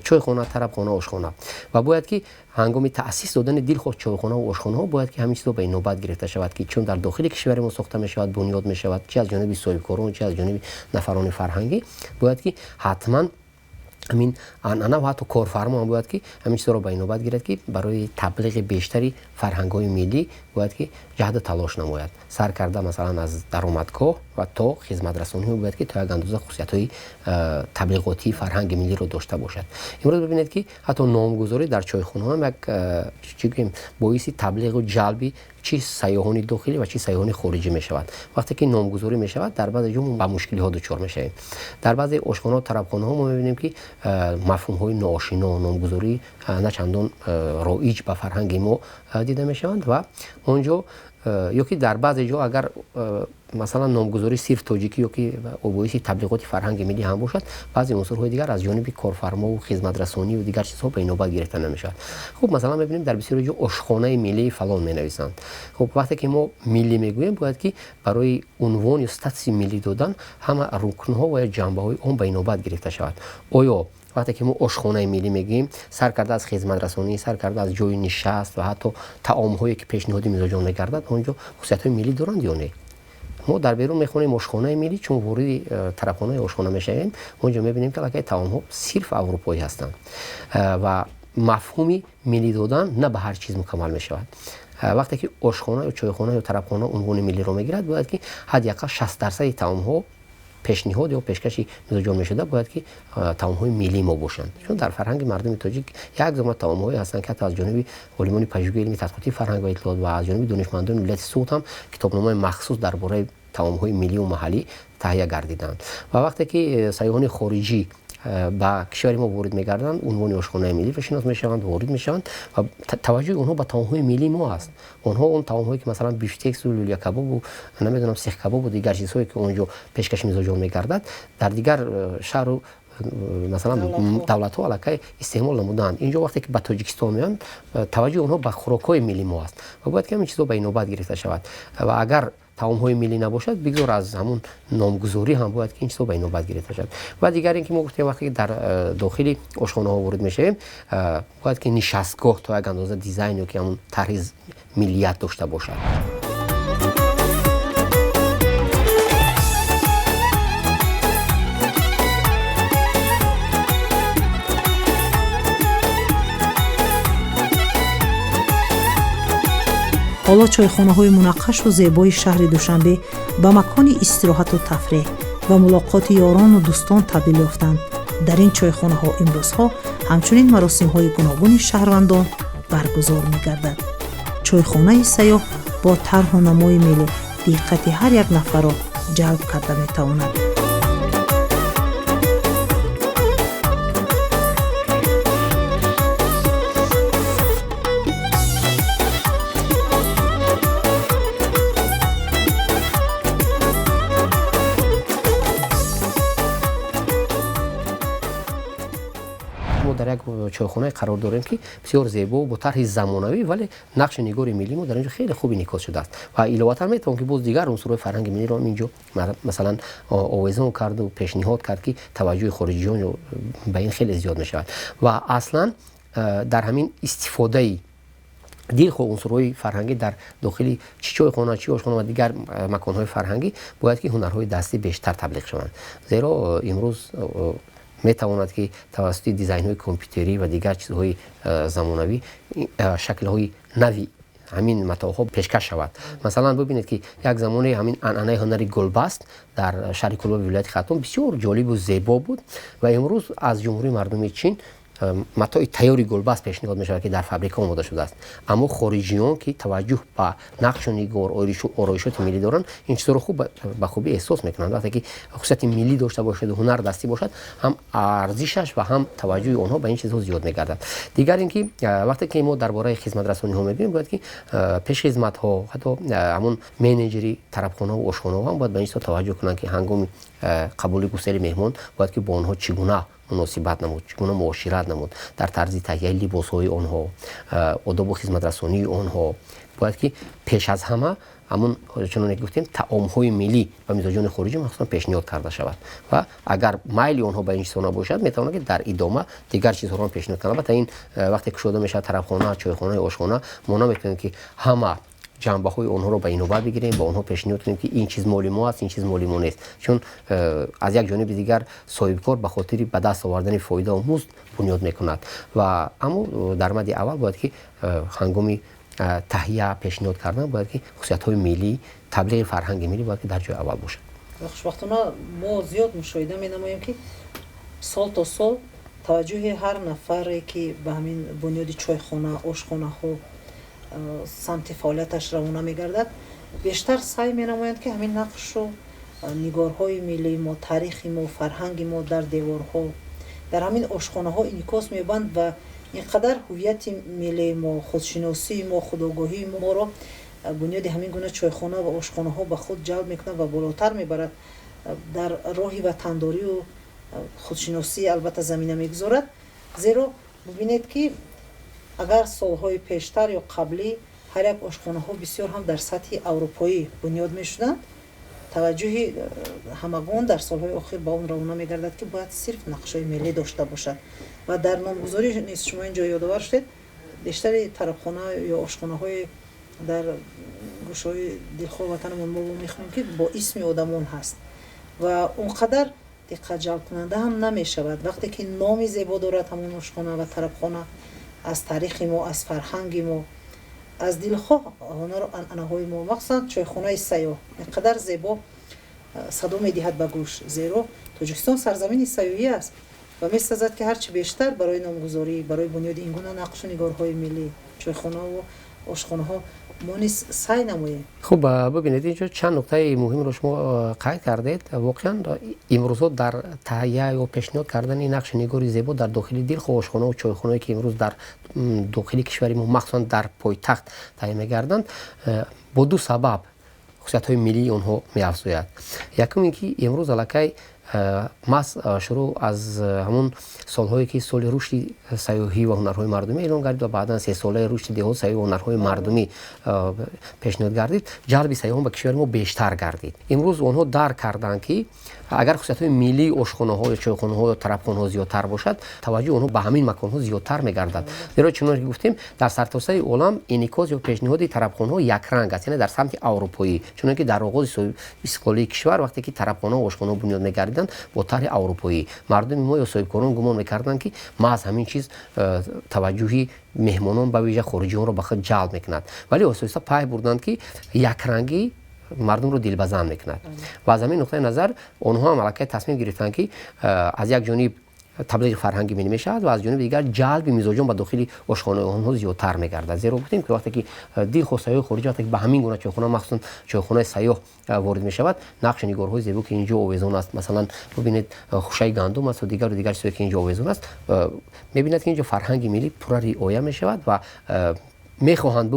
Чойхона, тарабхона, ошхона. Ва бояд, ки ҳангоми таъсис додани дилхоҳ чойхонаву ошхонаҳо бояд, ки ҳамин чизо ба инобат гирифта шавад, ки чун дар дохили кишвари мо сохта мешавад, бунёд мешавад, чи аз ҷониби соҳибкорон, чи аз ҷониби нафарони фарҳангӣ, бояд, ки ҳатман ҳамин анъана ва ҳатто корфармо ҳам бояд, ки ҳамин чизоро ба инобат гирад, ки барои таблиғи бештари фарҳангҳои миллӣ бояд, ки ҷаҳду талош намояд. Сар карда, масалан, аз даромадгоҳ ва то хизматрасониҳо бояд, ки то як андоза хусусиятҳои таблиғотии фарҳанги миллиро дошта бошад. Имрӯз бибинед, ки ҳатто номгузорӣ дар чойхонаҳо ҳам як, чӣ гӯем, боиси таблиғу ҷалби чи сайёҳони дохилӣ ва чи сайёҳони хориҷӣ мешавад. Вақте ки номгузорӣ мешавад, дар баъзе ҷо мо ба мушкилиҳо дучор мешавем. Дар баъзе ошхонаҳо, тарабхонаҳо мо мебинем, ки мафҳумҳои ноошино, номгузорӣ на чандон роиҷ ба фарҳанги мо дида мешаванд ва он ҷо ё ки дар баъзе ҷо агар, масалан, номгузорӣ сирф тоҷикӣ ё ки боиси таблиғоти фарҳанги миллӣ ҳам бошад, баъзе унсурҳои дигар аз ҷониби корфармову хизматрасонию дигар чизҳо ба инобат гирифта намешавад. Хуб, масалан, мебинем, дар бисёри ҷо ошхонаи миллии фалон менависанд. Хуб, вақте ки мо миллӣ мегӯем, бояд, ки барои унвон ё статуси миллӣ додан ҳама рукнҳо ва ё ҷанбаҳои он ба инобат гирифта шавад. Оё вақте ки мо ошхонаи миллӣ мегӯем, сар карда аз хизматрасонӣ, сар карда аз ҷойи нишаст ва ҳатто таомҳое, ки пешниҳоди мизоҷон мегардад, он ҷо хусусиятҳои миллӣ доранд ё не? Мо дар берун мехонем ошхонаи миллӣ, чун вориди тарабхонаи ошхона мешавем, он ҷо мебинем, ки аллакай таомҳо сирф аврупоӣ ҳастанд ва мафҳуми миллӣ додан на ба ҳар чиз мукаммал мешавад. Вақте ки ошхона ё чойхона ё тарабхона унвони миллиро мегирад, бояд, ки ҳадди ақал 60% таомҳо пешниҳод ё пешкаши мизоҷон мешуда бояд, ки таомҳои миллии мо бошанд. Чун дар фарҳанги мардуми тоҷик як зумра таомҳое ҳастанд, ки ҳатто аз ҷониби олимони пажӯҳиши илми тадқиқоти фарҳанг ва иттилоот ва аз ҷониби донишмандони вилояти Суғд ҳам китобномаи махсус дар бораи таомҳои миллию маҳаллӣ таҳия гардиданд. Ва вақте ки сайёҳони хориҷӣ ба кишвари мо ворид мегарданд, унвони ошхонаи миллиро шинос мешаванд, ворид мешаванд ва таваҷҷӯҳи онҳо ба таомҳои миллии мо аст. Онҳо он таомҳое, ки масалан бифштексу лӯлиякабобу, намедонам, сехкабобу дигар чизҳое, ки он ҷо пешкаши мизоҷон мегардад, дар дигар шаҳру, масалан, давлатҳо аллакай истеъмол намудаанд. Инҷо вақте ки ба Тоҷикистон меоянд, таваҷҷӯҳи онҳо ба хӯрокҳои миллии мо аст ва бояд, ки ҳамин чизҳо ба инобат гирифта шавад. Ва агар таомҳои миллӣ набошад, бигзор аз ҳамун номгузорӣ ҳам бояд, ки ин чизҳо ба инобат гирифта шавад. Ва дигар ин ки мо гуфтем, вақте ки дар дохили ошхонаҳо ворид мешавем, бояд, ки нишастгоҳ то як андоза дизайн ё ки ҳамун тарҳи миллият дошта бошад. Ҳоло чойхонаҳои мунаққашу зебои шаҳри Душанбе ба макони истироҳату тафреҳ ва мулоқоти ёрону дӯстон табдил ёфтанд. Дар ин чойхонаҳо имрӯзҳо ҳамчунин маросимҳои гуногуни шаҳрвандон баргузор мегардад. Чойхонаи сайёҳ бо тарҳу намои миллӣ диққати ҳар як нафарро ҷалб карда метавонад. Дар як чойхонае қарор дорем, ки бисёр зебо бо тарҳи замонавӣ, вале нақши нигори миллии мо дар инҷо хеле хуб инъикос шудааст. Ва иловатан метавон ки боз дигар унсурҳои фарҳанги миллиро инҷо масалан овезон карду пешниҳод кард, ки таваҷҷӯҳи хориҷиён ба ин хеле зиёд мешавад. Ва аслан дар ҳамин истифодаи дилхоҳ унсурҳои фарҳангӣ дар дохили чӣ чойхона, чӣ ошхона ва дигар маконҳои фарҳангӣ бояд ки ҳунарҳои дастӣ бештар таблиғ шаванд, зеро имрӯз метавонад ки тавассути дизайнҳои компютерӣ ва дигар чизҳои замонавӣ шаклҳои нави ҳамин матоъҳо пешкаш шавад. Масалан, бибинед, ки як замоне ҳамин анъанаи ҳунари гулбаст дар шаҳри Кӯлоби вилояти Хатлон бисёр ҷолибу зебо буд ва имрӯз аз Ҷумҳурии Мардумии Чин матои тайёри гулбаст пешниҳод мешавад, ки дар фабрика омода шудааст. Аммо хориҷиён, ки таваҷҷӯҳ ба нақшу нигор, ороишоти миллӣ доранд, ин чизҳоро хуб ба хубӣ эҳсос мекунанд. Вақте ки хусусияти миллӣ дошта бошад, ҳунар дастӣ бошад, ҳам арзишаш ва ҳам таваҷҷӯҳи онҳо ба ин чизҳо зиёд мегардад. Дигар ин ки вақте ки мо дар бораи хизматрасониҳо мегӯем, бояд ки пешхизматҳо, ҳатто ҳамон менеҷери тарабхонаҳо, ошхонаҳо ҳам бояд ба ин чизҳо таваҷҷӯҳ кунанд, ки ҳангоми қабули гусели меҳмон бояд ки бо онҳо чӣ гуна муносибат намуд, чӣ гуна муошират намуд, дар тарзи таҳияи либосҳои онҳо, одобу хизматрасонии онҳо. Бояд ки пеш аз ҳама ҳамун, чуноне ки гуфтем, таомҳои миллӣ ба мизоҷони хориҷӣ махсусан пешниҳод карда шавад ва агар майли онҳо ба ин чизҳо набошад, метавонад ки дар идома дигар чизҳоро пешниҳод кунад. Албатта, ин вақте кушода мешавад тарабхона, чойхона, ошхона, мо наметавонем ки ҳама ҷанбаҳои онҳоро ба инобат бигирем, ба онҳо пешниҳод кунем, ки ин чиз моли мо аст, ин чиз моли мо нест, чун аз як ҷониби дигар соҳибкор ба хотири ба даст овардани фоидаву музд бунёд мекунад. Ва аммо дар мадди аввал бояд ки ҳангоми таҳия пешниҳод кардан бояд ки хусусиятҳои миллӣ, таблиғи фарҳанги миллӣ бояд ки дар ҷои аввал бошад. Хушбахтона, мо зиёд мушоҳида менамоем, ки сол то сол таваҷҷӯҳи ҳар нафаре, ки ба ҳамин бунёди чойхона, ошхонаҳо самти фаъолияташ равона мегардад, бештар саъй менамоянд, ки ҳамин нақшу нигорҳои миллии мо, таърихи мо, фарҳанги мо дар деворҳо, дар ҳамин ошхонаҳо инъикос меёбанд ва ин қадар ҳуввияти миллии мо, худшиносии мо, худогоҳии моро бунёди ҳамин гуна чойхона ва ошхонаҳо ба худ ҷалб мекунад ва болотар мебарад, дар роҳи ватандорию худшиносӣ албатта замина мегузорад. Зеро бубинед, ки агар солҳои пештар ё қаблӣ ҳар як ошхонаҳо бисёр ҳам дар сатҳи аврупоӣ бунёд мешуданд, таваҷҷӯҳи ҳамагон дар солҳои охир ба он равона мегардад, ки бояд сирф нақшҳои миллӣ дошта бошад. Ва дар номгузорӣ низ шумо ин ҷо ёдовар шудед, бештари тарабхона ё ошхонаҳои дар гӯшаҳои дилхоҳ ватанамон мо мехонем, ки бо исми одамон ҳаст ва он қадар диққатҷалбкунанда ҳам намешавад. Вақте ки номи зебо дорад ҳамон ошхона ва тарабхона, аз таърихи мо, аз фарҳанги мо, аз дилхоҳ ҳунару анъанаҳои мо, махсусан чойхонаи сайёҳ ин қадар зебо садо медиҳад ба гӯш, зеро Тоҷикистон сарзамини сайёҳӣ аст ва месазад, ки ҳарчи бештар барои номгузорӣ, барои бунёди ин гуна нақшу нигорҳои миллӣ, чойхонаву ошхонаҳо мо низ саъй намоем. Хуб, бибинед, инҷо чанд нуқтаи муҳимро шумо қайд кардед. Воқеан, имрӯзҳо дар таҳия ё пешниҳод кардани нақши нигори зебо дар дохили дилхоҳ ошхонаву чойхонае, ки имрӯз дар дохили кишвари мо, махсусан дар пойтахт таҳия мегарданд, бо ду сабаб хусусиятҳои миллии онҳо меафзояд. Якум ин ки имрӯз аллакай маҳз шурӯъ аз ҳамон солҳое, ки соли рушди сайёҳӣ ва ҳунарҳои мардумӣ эълон гардид ва баъдан сесолаи рушди деҳот, сайёҳӣ ва ҳунарҳои мардумӣ пешниҳод гардид, ҷалби сайёҳон ба кишвари мо бештар гардид. Имрӯз онҳо дарк карданд, ки агар хусусиятҳои миллии ошхонаҳо ё чойхонаҳо ё тарабхонаҳо зиёдтар бошад, таваҷҷӯҳи онҳо ба ҳамин маконҳо зиёдтар мегардад, зеро чуноне ки гуфтем, дар сартосари олам инъикос ё пешниҳоди тарабхонаҳо якранг аст, яъне дар самти аврупоӣ. Чуноне ки дар оғози истиқлолии кишвар, вақте ки тарабхонаҳо, ошхонаҳо бунёд мегардиданд. гардидан бо тарҳи аврупоӣ. Мардуми мо ё соҳибкорон гумон мекарданд, ки маҳз ҳамин чиз таваҷҷӯҳи меҳмонон, ба вижа хориҷионро ба худ ҷалб мекунад. Вале оҳиста пай бурданд, ки якрангӣ мардумро дилбазан мекунад. Ва аз ҳамин нуқтаи назар онҳо ҳам аллакай тасмим гирифтанд, ки аз як ҷониб таблиғи фарҳанги миллӣ мешавад ва аз ҷониби дигар ҷалби мизоҷон ба дохили ошхонаи онҳо зиёдтар мегардад. Зеро гуфтем, ки вақте ки дилхоҳ сайёҳи хориҷӣ вақте ки ба ҳамин гуна чойхона, махсусан чойхонаи сайёҳ ворид мешавад, нақши нигорҳои зебо, ки инҷо овезон аст, масалан бубинед, хушаи гандум аст ва дигару дигар чизҳое, ки инҷо овезон аст, мебинад, ки инҷо фарҳанги миллӣ пурра риоя мешавад ва мехоҳанд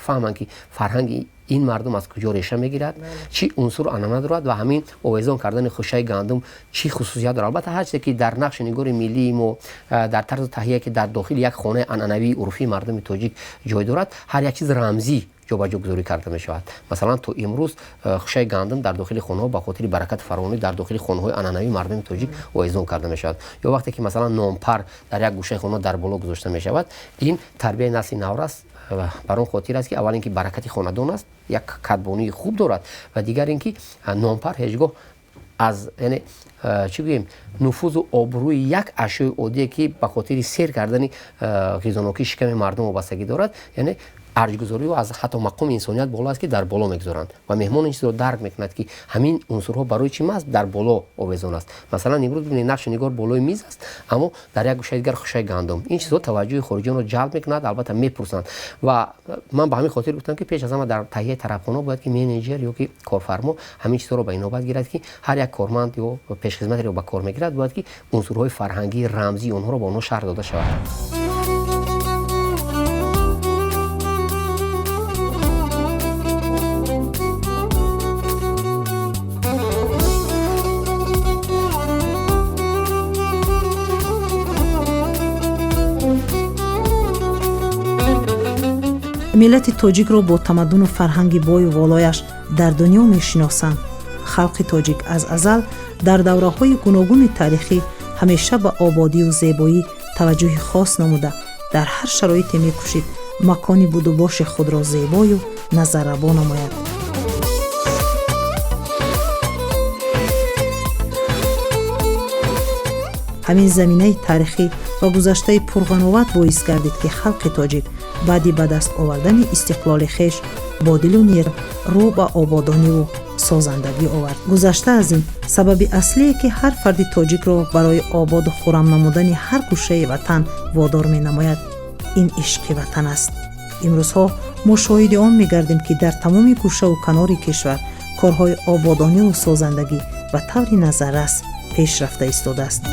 фаҳманд, ки фарҳанги ин мардум аз куҷо реша мегирад, чӣ унсуру анъана дорад ва ҳамин овезон кардани хушаи гандум чӣ хусусият дорад. Албатта, ҳар чизе, ки дар нақши нигори миллии мо, дар тарзу таҳия, ки дар дохили як хонаи анъанавии урфии мардуми тоҷик ҷой дорад, ҳар як чиз рамзӣ ҷобаҷо гузорӣ карда мешавад. Масалан, то имрӯз хушаи гандум дар дохили хонаҳо ба хотири баракати фаровонӣ дар дохили хонаҳои анъанавии мардуми тоҷик овезон карда мешавад. Ё вақте ки, масалан, нонпар дар як гӯшаи хона дар боло гузошта мешавад, ин тарбияи насли наврас бар он хотир аст, ки аввал ин ки баракати хонадон аст, як кадбонии хуб дорад, ва дигар ин ки нонпар ҳеҷ гоҳ аз, яъне, чӣ гӯем, нуфузу обрӯи як ашёи оддие, ки ба хотири сер кардани ғизонокии шиками мардум вобастагӣ дорад, яъне арҷгузориу аз ҳатто мақоми инсоният боло аст, ки дар боло мегузоранд. Ва меҳмон ин чизро дарк мекунад, ки ҳамин унсурҳо барои чӣ маст дар боло овезон аст. Масалан, имрӯз бибинед, нақши нигор болои миз аст, аммо дар як гӯшаи дигар хушаи гандум. Ин чизҳо таваҷҷӯҳи хориҷиёнро ҷалб мекунад, албатта мепурсанд. Ва ман ба ҳамин хотир гуфтам, ки пеш аз ҳама дар таҳияи тарабхона бояд ки менеҷер ё ки корфармо ҳамин чизҳоро ба инобат гирад, ки ҳар як корманд ё пешхизматеро ба кор мегирад, бояд ки унсурҳои фарҳангии рамзии онҳоро ба онҳо шарҳ дода шавад. Миллати тоҷикро бо тамаддуну фарҳанги бою волояш дар дунё мешиносанд. Халқи тоҷик аз азал дар давраҳои гуногуни таърихӣ ҳамеша ба ободию зебоӣ таваҷҷӯҳи хос намуда, дар ҳар шароите мекӯшид макони будубоши худро зебою назаррабо намояд. Ҳамин заминаи таърихӣ ва гузаштаи пурғановат боис гардид, ки халқи тоҷик баъди ба даст овардани истиқлоли хеш бо дилу ният рӯ ба ободониву созандагӣ овард. Гузашта аз ин, сабаби аслие, ки ҳар фарди тоҷикро барои ободу хуррам намудани ҳар гӯшаи ватан водор менамояд, ин ишқи ватан аст. Имрӯзҳо мо шоҳиди он мегардем, ки дар тамоми гӯшаву канори кишвар корҳои ободониву созандагӣ ба таври назаррас пеш рафта истодааст.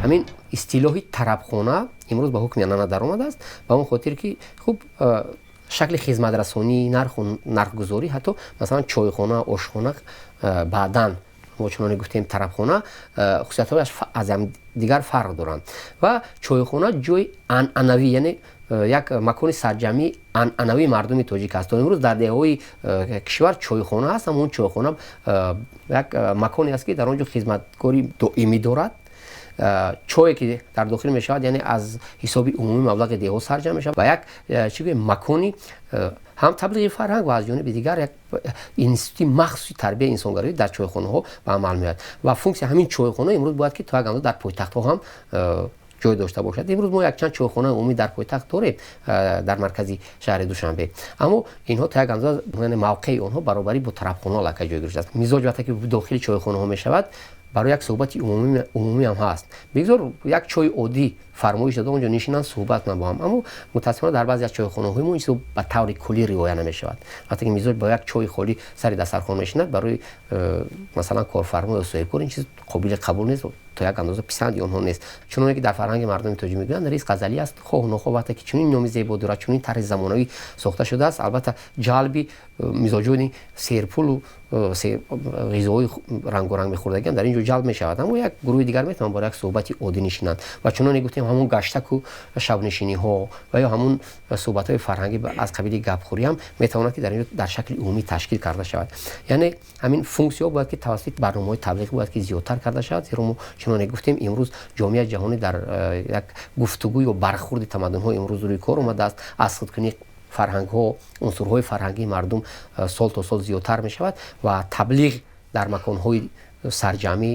Ҳамин истилоҳи тарабхона имрӯз ба ҳукми анъана даромадааст, ба он хотир ки хуб шакли хизматрасонӣ, нарху нархгузорӣ, ҳатто масалан чойхона, ошхона, баъдан мо чуноне гуфтем тарабхона, хусусиятҳояш аз ҳамдигар фарқ доранд. Ва чойхона ҷои анъанавӣ, яъне як макони сарҷамъии анъанавии мардуми тоҷик аст. То имрӯз дар деҳаҳои кишвар чойхона ҳаст, аммо он чойхона як маконе аст, ки дар он ҷо хизматкори доимӣ дорад. Чое ки дар дохил мешавад, яъне аз ҳисоби умумии маблағи деҳо сарҷамъ мешавад ва як, чӣ гӯем, макони ҳам таблиғи фарҳанг ва аз ҷониби дигар як институти махсуси тарбияи инсонгароӣ дар чойхонаҳо ба амал меояд. Ва функсия ҳамин чойхона имрӯз бояд ки то як андоза дар пойтахтҳо ҳам ҷой дошта бошад. Имрӯз мо якчанд чойхонаи умумӣ дар пойтахт дорем, дар маркази шаҳри Душанбе, аммо инҳо то як андоза, яъне мавқеи онҳо баробарӣ бо тарабхона аллакай ҷой гирифтааст. Мизоҷ вақте ки дохили чойхонаҳо мешавад, барои як суҳбати умумӣ ҳам ҳаст. Бигзор як чойи оддӣ фармоиш дода, онҷо нишинанд, суҳбат кунанд бо ҳам. Аммо мутаассифона дар баъзе аз чойхонаҳои мо ин чизо ба таври куллӣ риоя намешавад. Вақте ки мизоҷ бо як чойи холӣ сари дастархон мешинад, барои масалан корфармо ё соҳибкор ин чиз қобили қабул нест, то як андоза писанди онҳо нест. Чуноне ки дар фарҳанги мардуми тоҷик мегӯянд, ризқ азалӣ аст, хоҳу нохоҳ вақте ки чунин номи зебо дорад, чунин тарҳи замонавӣ сохта шудааст, албатта ҷалби мизоҷони серпулу ғизоҳои рангоранг мехӯрдагиам дар ин ҷо ҷалб мешавад. Аммо як гурӯҳи дигар метавонанд бо як суҳбати оддӣ нишинанд. Ва чуноне гуфтем, Ҳамон гаштаку шабнишиниҳо ва ё ҳамон суҳбатҳои фарҳангӣ аз қабили гапхӯрӣ ҳам метавонад, ки дар ин дар шакли умумӣ ташкил карда шавад. Яъне ҳамин функсияҳо бояд, ки тавассути барномаҳои таблиғӣ бояд, ки зиёдтар карда шавад, зеро мо чуноне гуфтем, имрӯз ҷомеаи ҷаҳонӣ дар як гуфтугӯ ё бархурди тамаддунҳо имрӯз рӯи кор омадааст. Аз худкунии фарҳангҳо, унсурҳои фарҳангии мардум сол то сол зиёдтар мешавад ва таблиғ дар маконҳои сарҷамъӣ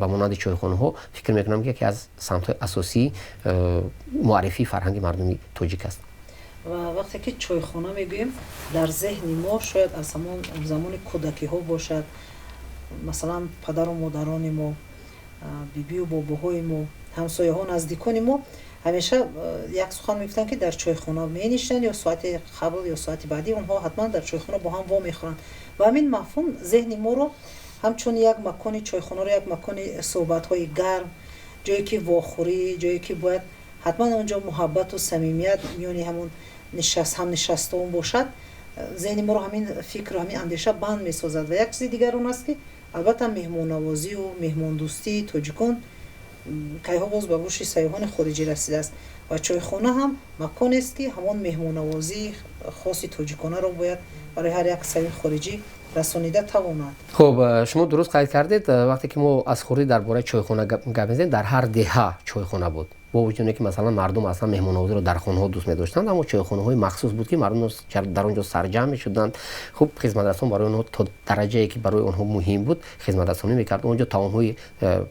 ба монанди чойхонаҳо, фикр мекунам, ки яке аз самтҳои асосии муаррифии фарҳанги мардуми тоҷик аст. Ва вақте ки чойхона мегӯем, дар зеҳни мо шояд аз ҳамон замони кӯдакиҳо бошад, масалан, падару модарони мо, бибию бобоҳои мо, ҳамсояҳо, наздикони мо ҳамеша як сухан мегуфтанд, ки дар чойхона менишинанд, ё соати қабл, ё соати баъдӣ онҳо ҳатман дар чойхона бо ҳам вомехӯранд. Ва ҳамин мафҳум зеҳни моро ҳамчун як макони чойхонаро як макони суҳбатҳои гарм, ҷое ки вохӯрӣ, ҷое ки бояд ҳатман онҷо муҳаббату самимият миёни ҳамон ҳамнишастон бошад, зеҳни моро ҳамин фикру ҳамин андеша банд месозад. Ва як чизи дигар он аст, ки албатта меҳмоннавозию меҳмондӯстии тоҷикон кайҳо боз ба гӯши сайёҳони хориҷӣ расидааст ва чойхона ҳам маконест, ки ҳамон меҳмоннавозии хоси тоҷиконаро бояд барои ҳар як сайёҳи хориҷӣ расонида тавонад. Хуб, шумо дуруст қайд кардед. Вақте ки мо аз хурдӣ дар бораи чойхона гап мезанем, дар ҳар деҳа чойхона буд. Бо вуҷуди оне ки, масалан, мардум аслан меҳмоннавозиро дар хонаҳо дӯст медоштанд, аммо чойхонаҳои махсус буд, ки мардум дар он ҷо сарҷамъ мешуданд. Хуб, хизматрасон барои онҳо то дараҷае, ки барои онҳо муҳим буд, хизматрасонӣ мекард. Он ҷо таомҳои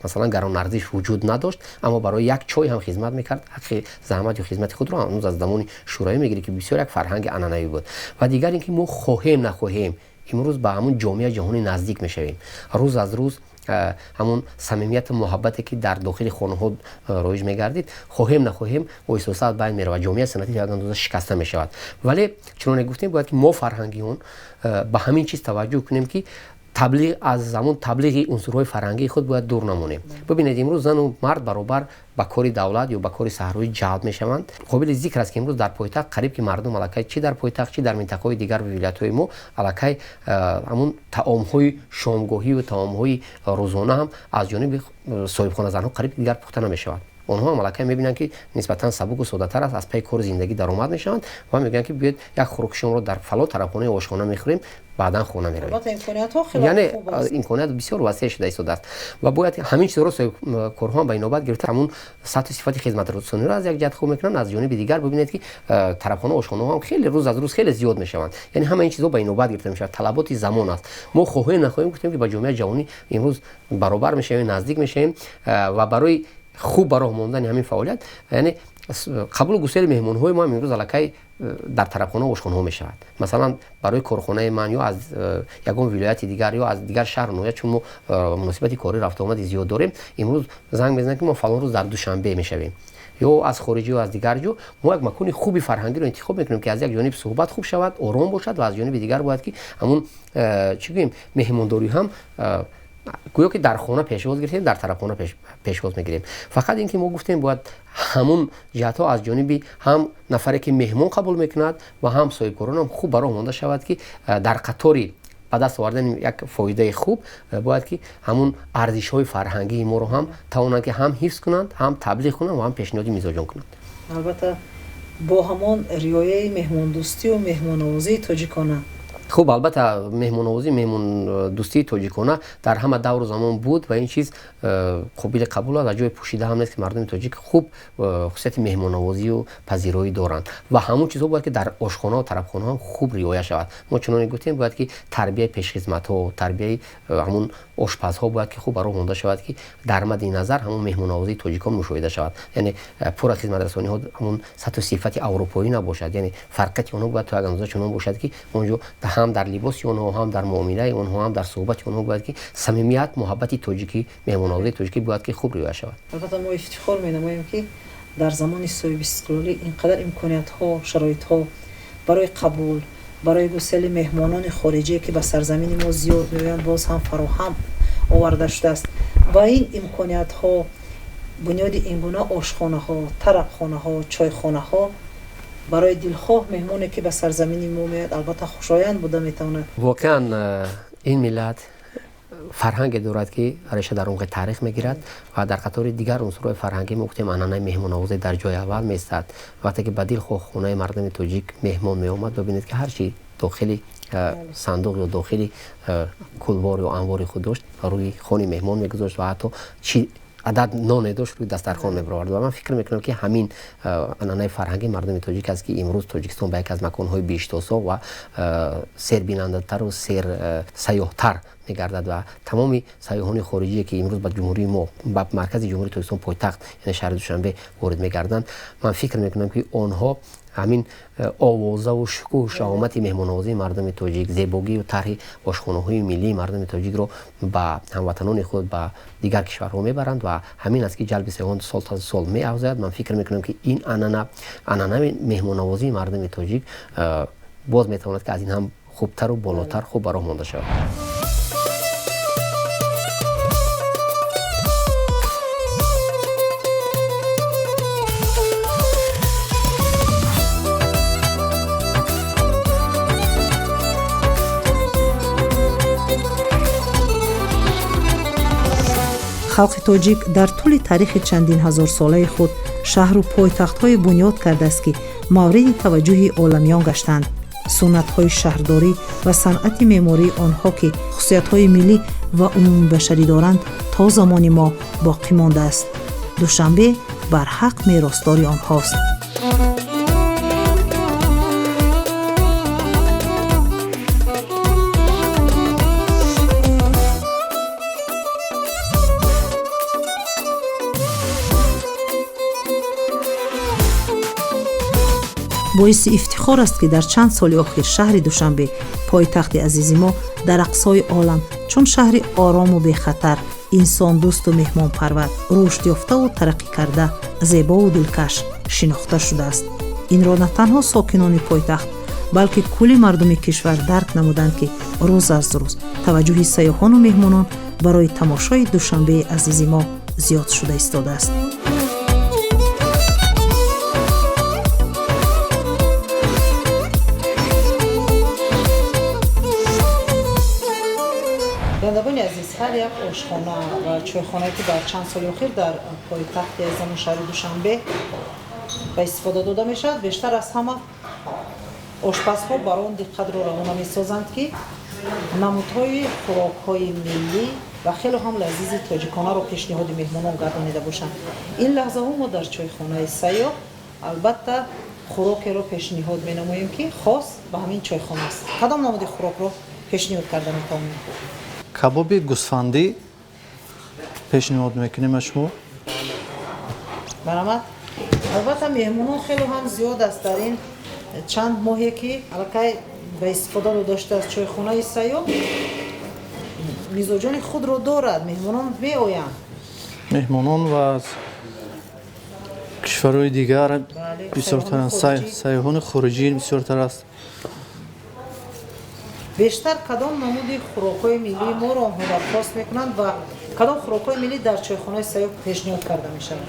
масалан, гаронарзиш вуҷуд надошт, аммо барои як чой ҳам хизмат мекард. Ҳаққи заҳмат ё хизмати худро ҳанӯз аз замони шӯравӣ мегирифт, ки бисёр як фарҳанги анъанавӣ буд. Ва дигар ин ки мо хоҳем нахоҳем, имрӯз ба ҳамун ҷомеаи ҷаҳонӣ наздик мешавем. Рӯз аз рӯз ҳамун самимияту муҳаббате, ки дар дохили хонаҳо роиҷ мегардид, хоҳем нахоҳем, оҳиста аз байн меравад. Ҷомеаи санъатӣ як андоза шикаста мешавад. Вале чуноне гуфтем, бояд, ки мо фарҳангиён ба ҳамин чиз таваҷҷӯҳ кунем, ки таблиғ аз ҳамун таблиғи унсурҳои фарҳангии худ бояд дур намонем. Бибинед, имрӯз зану мард баробар ба кори давлат ё ба кори саҳроӣ ҷалб мешаванд. Қобили зикр аст, ки имрӯз дар пойтахт қариб ки мардум аллакай, чӣ дар пойтахт, чӣ дар минтақаҳои дигар вилоятҳои мо, аллакай ҳамун таомҳои шомгоҳию таомҳои рӯзона ҳам аз ҷониби соҳибхоназанҳо қариб дигар пухта намешавад. Онҳо ҳам аллакай мебинанд, ки нисбатан сабуку соддатар аст, аз пайи кори зиндагӣ даромад мешаванд ва мегӯянд, ки биёед, як хӯроки шомро дар фалон тарабхонаи ошхона мехӯрем, баъдан хона меравем. Яъне имконият бисёр васеъ шуда истодааст ва бояд ҳамин чизро соҳибкорҳо ба инобат гирифта, ҳамун сатҳу сифати хизматрасониро аз як ҷиҳат хуб мекунанд, аз ҷониби дигар бибинед, ки тарабхона, ошхонаҳо ҳам хеле рӯз аз рӯз хеле зиёд мешаванд. Яъне ҳама ин чизҳо ба инобат гирифта мешавад, талаботи замон аст. Мо хоҳем нахоҳем, гуфтем, ки ба ҷомеаи ҷаҳонӣ имрӯз баробар мешавем, наздик мешавем ва барои хуб ба роҳ мондани ҳамин фаъолият, яъне қабулу гусели меҳмонҳои мо ҳам имрӯз аллакай дар тарабхона, ошхонаҳо мешавад. Масалан, барои корхонаи ман ё аз ягон вилояти дигар ё аз дигар шаҳру ноҳия, чун мо муносибати корӣ, рафтуомади зиёд дорем, имрӯз занг мезананд, ки мо фалон рӯз дар Душанбе мешавем, ё аз хориҷӣ, ё аз дигар ҷо. Мо як макони хуби фарҳангиро интихоб мекунем, ки аз як ҷониб суҳбат хуб шавад, ором бошад ва аз ҷониби дигар бояд, ки ҳамун чӣ гӯем, меҳмондорӣ ҳам гӯё ки дар хона пешвоз гирифтем, дар тарабхона пешвоз мегирем. Фақат ин ки мо гуфтем, бояд ҳамун ҷиҳатҳо аз ҷониби ҳам нафаре, ки меҳмон қабул мекунад, ва ҳам соҳибкорон ҳам хуб ба роҳ монда шавад, ки дар қатори ба даст овардани як фоидаи хуб бояд, ки ҳамун арзишҳои фарҳангии моро ҳам тавонанд, ки ҳам ҳифз кунанд, ҳам таблиғ кунанд ва ҳам пешниҳоди мизоҷон кунанд. Албатта, бо ҳамон риояи меҳмондӯстию меҳмоннавозии тоҷикона. Хуб, албатта, меҳмоннавозӣ, меҳмондӯстии тоҷикона дар ҳама давру замон буд ва ин чиз қобили қабул аст ва ҷои пӯшида ҳам нест, ки мардуми тоҷик хуб хусусияти меҳмоннавозию пазироӣ доранд ва ҳамон чизҳо бояд, ки дар ошхонао, тарабхонаҳо ҳам хуб риоя шавад. Мо чуноне гуфтем, бояд, ки тарбияи пешхизматҳо, тарбияи ҳамун ошпазҳо бояд, ки хуб ба роҳ монда шавад, ки дар мадди назар ҳамон меҳмоннавозии тоҷикон мушоҳида шавад. Яъне пурра хизматрасониҳо ҳамун сатҳу сифати аврупоӣ набошад, яъне фарқияти онҳо бояд то як андоза чунон бошад, ки он ҷо ҳам дар либоси онҳо, ҳам дар муомилаи онҳо, ҳам дар суҳбати онҳо бояд, ки самимият, муҳаббати тоҷикӣ, меҳмоннавозии тоҷикӣ бояд, ки хуб риоя шавад. Албатта, мо ифтихор менамоем, ки дар замони соҳибистиқлолӣ ин қадар имкониятҳо, шароитҳо барои қабул, барои гусели меҳмонони хориҷие, ки ба сарзамини мо зиёд меоянд, боз ҳам фароҳам оварда шудааст ва ин имкониятҳо, бунёди ин гуна ошхонаҳо, тарабхонаҳо, чойхонаҳо барои дилхоҳ меҳмоне, ки ба сарзамини мо меояд, албатта хушоянд буда метавонад. Воқеан, ин миллат Фарҳанге дорад, ки реша дар умқи таърих мегирад ва дар қатори дигар унсурҳои фарҳангӣ мо гуфтем, анъанаи меҳмоннавозӣ дар ҷои аввал меистад. Вақте ки ба дилхоҳ хонаи мардуми тоҷик меҳмон меомад, бибинед, ки ҳар чи дохили сандуқ ё дохили кулбор ё анбори худ дошт, рӯи хони меҳмон мегузошт ва ҳатто чи адад ноне дошт, рӯи дастархон мебаровард. Ва ман фикр мекунам, ки ҳамин анъанаи фарҳангии мардуми тоҷик аст, ки имрӯз Тоҷикистон ба яке аз маконҳои биҳиштосо ва сербинандатару серсайёҳтар мегардад ва тамоми сайёҳони хориҷие, ки имрӯз ба ҷумҳурии мо, ба маркази Ҷумҳурии Тоҷикистон, пойтахт, яъне шаҳри Душанбе ворид мегарданд, ман фикр мекунам, ки онҳо ҳамин овозаву шукӯҳу шаҳомати меҳмоннавозии мардуми тоҷик, зебогию тарҳи ошхонаҳои миллии мардуми тоҷикро ба ҳамватанони худ, ба дигар кишварҳо мебаранд ва ҳамин аст, ки ҷалби сайёҳон сол то сол меафзояд. Ман фикр мекунам, ки ин анъана, анъанаи меҳмоннавозии мардуми тоҷик боз метавонад, ки аз ин ҳам хубтару болотар хуб ба роҳ монда шавад. Халқи тоҷик дар тӯли таърихи чандин ҳазорсолаи худ шаҳру пойтахтҳое бунёд кардааст, ки мавриди таваҷҷӯҳи оламиён гаштанд. Суннатҳои шаҳрдорӣ ва санъати меъмории онҳо, ки хусусиятҳои миллӣ ва умумибашарӣ доранд, то замони мо боқӣ мондааст. Душанбе барҳақ меросдори онҳост. Боиси ифтихор аст, ки дар чанд соли охир шаҳри Душанбе, пойтахти азизи мо, дар ақсои олам чун шаҳри орому бехатар, инсондӯсту меҳмонпарвар, рушд ёфтаву тараққӣ карда, зебову дилкаш шинохта шудааст. Инро на танҳо сокинони пойтахт, балки кулли мардуми кишвар дарк намуданд, ки рӯз аз рӯз таваҷҷӯҳи сайёҳону меҳмонон барои тамошои Душанбеи азизи мо зиёд шуда истодааст. Бинандагони азиз, ҳар як ошхона ва чойхонае, ки дар чанд соли охир дар пойтахти азизамон шаҳри Душанбе ба истифода дода мешавад, бештар аз ҳама ошпазҳо бар он диққатро равона месозанд, ки намудҳои хӯрокҳои миллӣ ва хеле ҳам лазизи тоҷиконаро пешниҳоди меҳмонон гардонида бошанд. Ин лаҳзаҳо мо дар чойхонаи Сайёҳ албатта хӯрокеро пешниҳод менамоем, ки хос ба ҳамин чойхона аст. Кадом намуди хӯрокро пешниҳод карда метавонем? Кабоби гӯсфандӣ пешниҳод мекунем аз шумо. Марҳамат. Албатта, меҳмонон хеле ҳам зиёд аст. Дар ин чанд моҳе, ки аллакай ба истифода доштааст чойхонаи Сайёҳ, мизоҷони худро дорад, меҳмонон меоянд. Меҳмонон ва аз кишварҳои дигар бисёртаранд, сайёҳони хориҷӣ бисёртар аст. Бештар кадом намуди хӯрокҳои миллии моро онҳо дархост мекунанд ва кадом хӯрокҳои миллӣ дар чойхонаи Сайёҳ пешниҳод карда мешавад?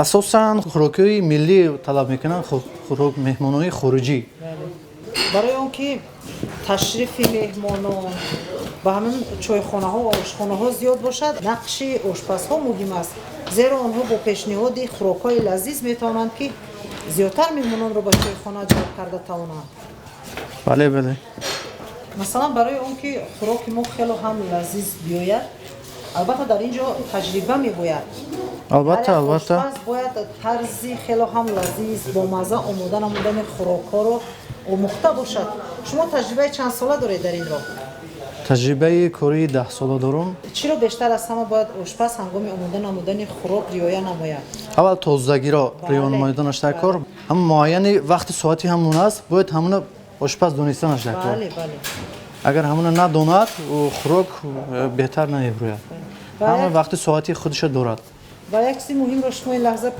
Асосан хӯрокҳои миллӣ талаб мекунанд хӯрок меҳмонҳои хориҷӣ. Барои он ки ташрифи меҳмонон ба ҳамин чойхонаҳо ва ошхонаҳо зиёд бошад, нақши ошпазҳо муҳим аст, зеро онҳо бо пешниҳоди хӯрокҳои лазиз метавонанд, ки зиёдтар меҳмононро ба чойхона ҷалб карда тавонанд. Бале, бале. Масалан, барои он ки хӯроки мо хело ҳам лазиз биёяд, албатта, дар ин ҷо таҷриба мебояд. Албатта, албатта. Ошпаз бояд тарзи хело ҳам лазиз, бомазза омода намудани хӯрокҳоро омӯхта бошад. Шумо таҷрибаи чандсола доред дар ин роҳ? Таҷрибаи кории 10сола дорам. Чиро бештар аз ҳама бояд ошпаз ҳангоми омода намудани хӯрок риоя намояд? Аввал тозагиро риоя намояданаш дар кор. Ҳам муайяни вақти соати ҳамон аст, бояд ҳамона ошпаз донистанаш дар кор. Агар ҳамона надонад, хӯрок беҳтар намебурӯяд. Ҳама вақти соати худашо дорад. Ва як чизи муҳимро шумо ин лаҳза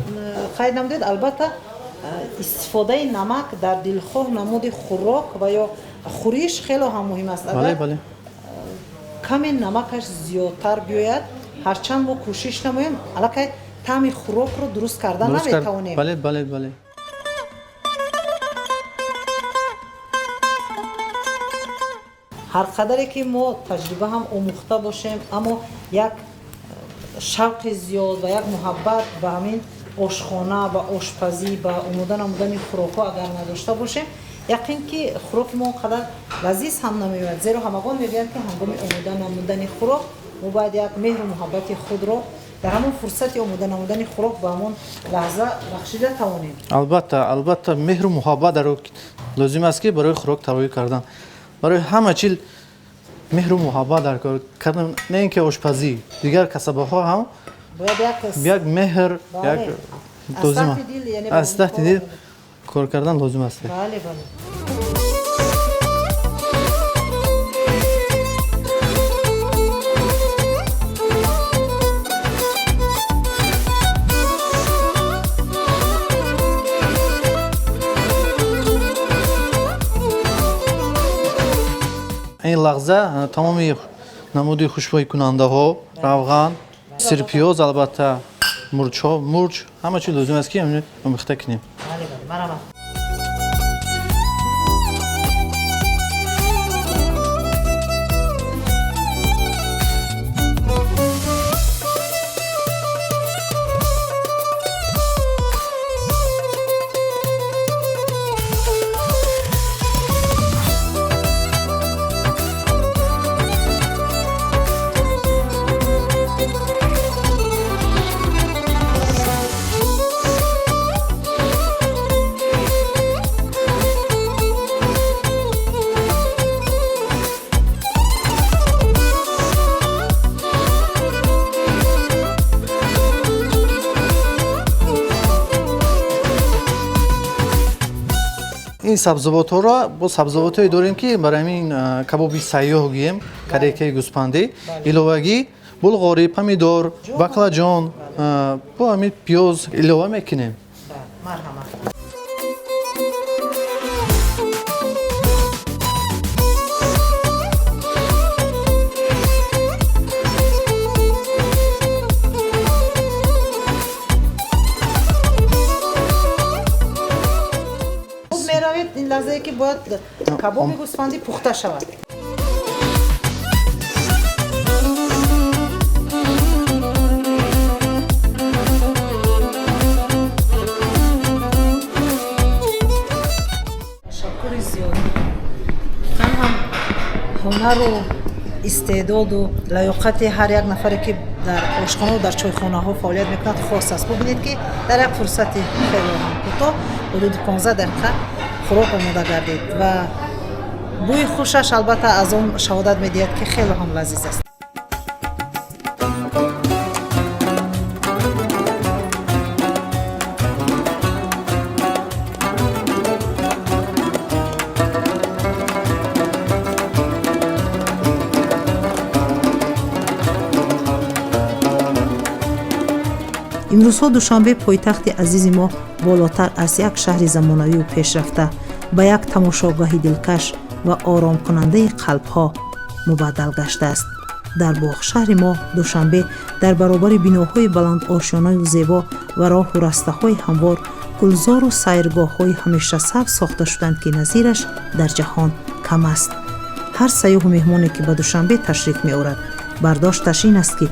қайд намудед, албатта, истифодаи намак дар дилхоҳ намуди хӯрок ва ё хӯриш хело ҳам муҳим аст. Бале, бале. Каме намакаш зиёдтар биёяд, ҳарчанд мо кӯшиш намоем, аллакай таъми хӯрокро дуруст карда наметавонем. Бале, бале, бале. Ҳар қадаре ки мо таҷриба ҳам омӯхта бошем, аммо як шавқи зиёд ва як муҳаббат ба ҳамин ошхона, ба ошпазӣ, ба омода намудани хӯрокҳо агар надошта бошем, яқин ки хӯроки мо он қадар лазиз ҳам намеояд. Зеро ҳамагон мегӯянд, ки ҳангоми омода намудани хӯрок мо бояд як меҳру муҳаббати худро дар ҳамон фурсати омода намудани хӯрок ба ҳамон лаҳза бахшида тавонем. Албатта, албатта, меҳру муҳаббат дар лозим аст, ки барои хӯрок тарроҳӣ кардан, барои ҳама чиз меҳру муҳаббат дар кор кардан, на ин ки ошпазӣ, дигар касабаҳо ҳам бояд як меҳр, як лозим аз таҳти дил кор кардан лозим аст. Бале, бале. Ин лаҳза тамоми намуди хушбӯйкунандаҳо, равған, сирпиёз, албатта мурчҳо, мурч, ҳама чиз лозим аст, ки омехта кунем. Ин сабзавотҳоро бо сабзавотҳое дорем, ки барои ҳамин кабоби сайёҳ гӯем, карекаи гӯспандӣ, иловагӣ булғорӣ, помидор, баклаҷон, бо ҳамин пиёз илова мекунем. Ин лаҳзае ки бояд кабоби гӯсфандӣ пухта шавад. Ташаккури зиёд. Воқеан ҳам ҳунару истеъдоду лаёқати ҳар як нафаре, ки дар ошхонаву дар чойхонаҳо фаъолият мекунад, хос аст. Бубинед, ки дар як фурсати хело ҳам кӯтоҳ, ҳудуди 15 дақиқа, хӯрок омода гардид ва бӯи хушаш албатта аз он шаҳодат медиҳад, ки хело ҳам лазиз аст. Имрӯзҳо Душанбе, пойтахти азизи мо, болотар аз як шаҳри замонавию пешрафта ба як тамошогаҳи дилкаш ва оромкунандаи қалбҳо мубаддал гаштааст. Дар боғшаҳри мо Душанбе дар баробари биноҳои баландошёнаю зебо ва роҳу растаҳои ҳамвор, гулзору сайргоҳҳои ҳамешасабз сохта шуданд, ки назираш дар ҷаҳон кам аст. Ҳар сайёҳу меҳмоне, ки ба Душанбе ташриф меорад, бардошташ ин аст, ки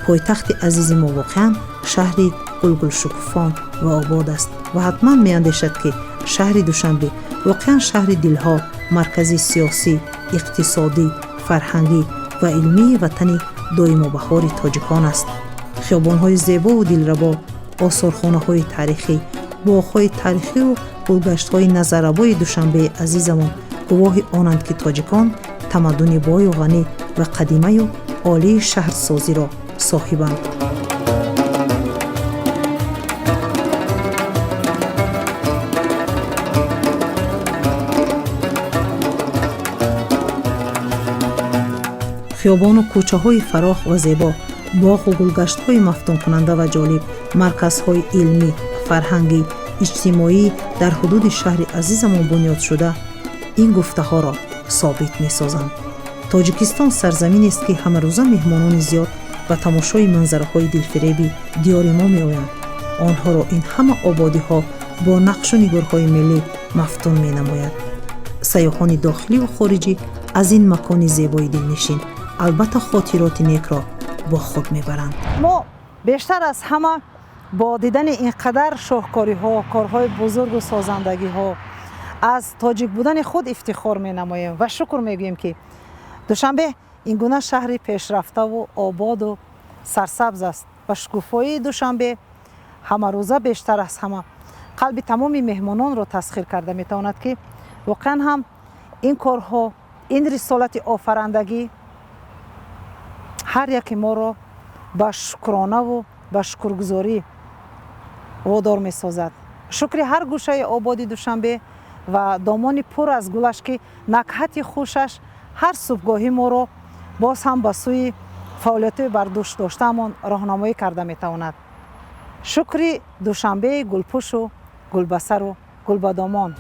пойтахти азизи мо воқеан шаҳри гулгулшукуфон ва обод аст ва ҳатман меандешад, ки шаҳри Душанбе воқеан шаҳри дилҳо, маркази сиёсӣ, иқтисодӣ, фарҳангӣ ва илмии ватани доимобаҳори тоҷикон аст. Хиёбонҳои зебову дилрабо, осорхонаҳои таърихӣ, боғҳои таърихию гулгаштҳои назаррабои Душанбеи азизамон гувоҳи онанд, ки тоҷикон тамаддуни бою ғанӣ ва қадимаю олии шаҳрсозиро соҳибанд. Хиёбону кӯчаҳои фарох ва зебо, боғу гулгаштҳои мафтункунанда ва ҷолиб, марказҳои илмӣ, фарҳангӣ, иҷтимоӣ дар ҳудуди шаҳри азизамон бунёд шуда ин гуфтаҳоро собит месозанд. Тоҷикистон сарзаминест, ки ҳамарӯза меҳмонони зиёд ба тамошои манзараҳои дилфиреби диёри мо меоянд. Онҳоро ин ҳама ободиҳо бо нақшу нигорҳои миллӣ мафтун менамояд. Сайёҳони дохиливу хориҷӣ Аз ин макони зебои дилнишин албатта хотироти некро бо худ мебаранд. Мо бештар аз ҳама бо дидани ин қадар шоҳкориҳо, корҳои бузургу созандагиҳо аз тоҷик будани худ ифтихор менамоем ва шукр мегӯем, ки Душанбе ин гуна шаҳри пешрафтаву ободу сарсабз аст ва шукуфоии Душанбе ҳамарӯза бештар аз ҳама қалби тамоми меҳмононро тасхир карда метавонад, ки воқеан ҳам ин корҳо, ин рисолати офарандагӣ ҳар яке моро ба шукронаву ба шукргузорӣ водор месозад. Шукри ҳар гӯшаи ободи Душанбе ва домони пур аз гулаш, ки накҳати хушаш ҳар субҳгоҳӣ моро боз ҳам ба сӯи фаъолиятҳои бардӯш доштаамон роҳнамоӣ карда метавонад. Шукри Душанбеи гулпӯшу гулбасару гулбадомон.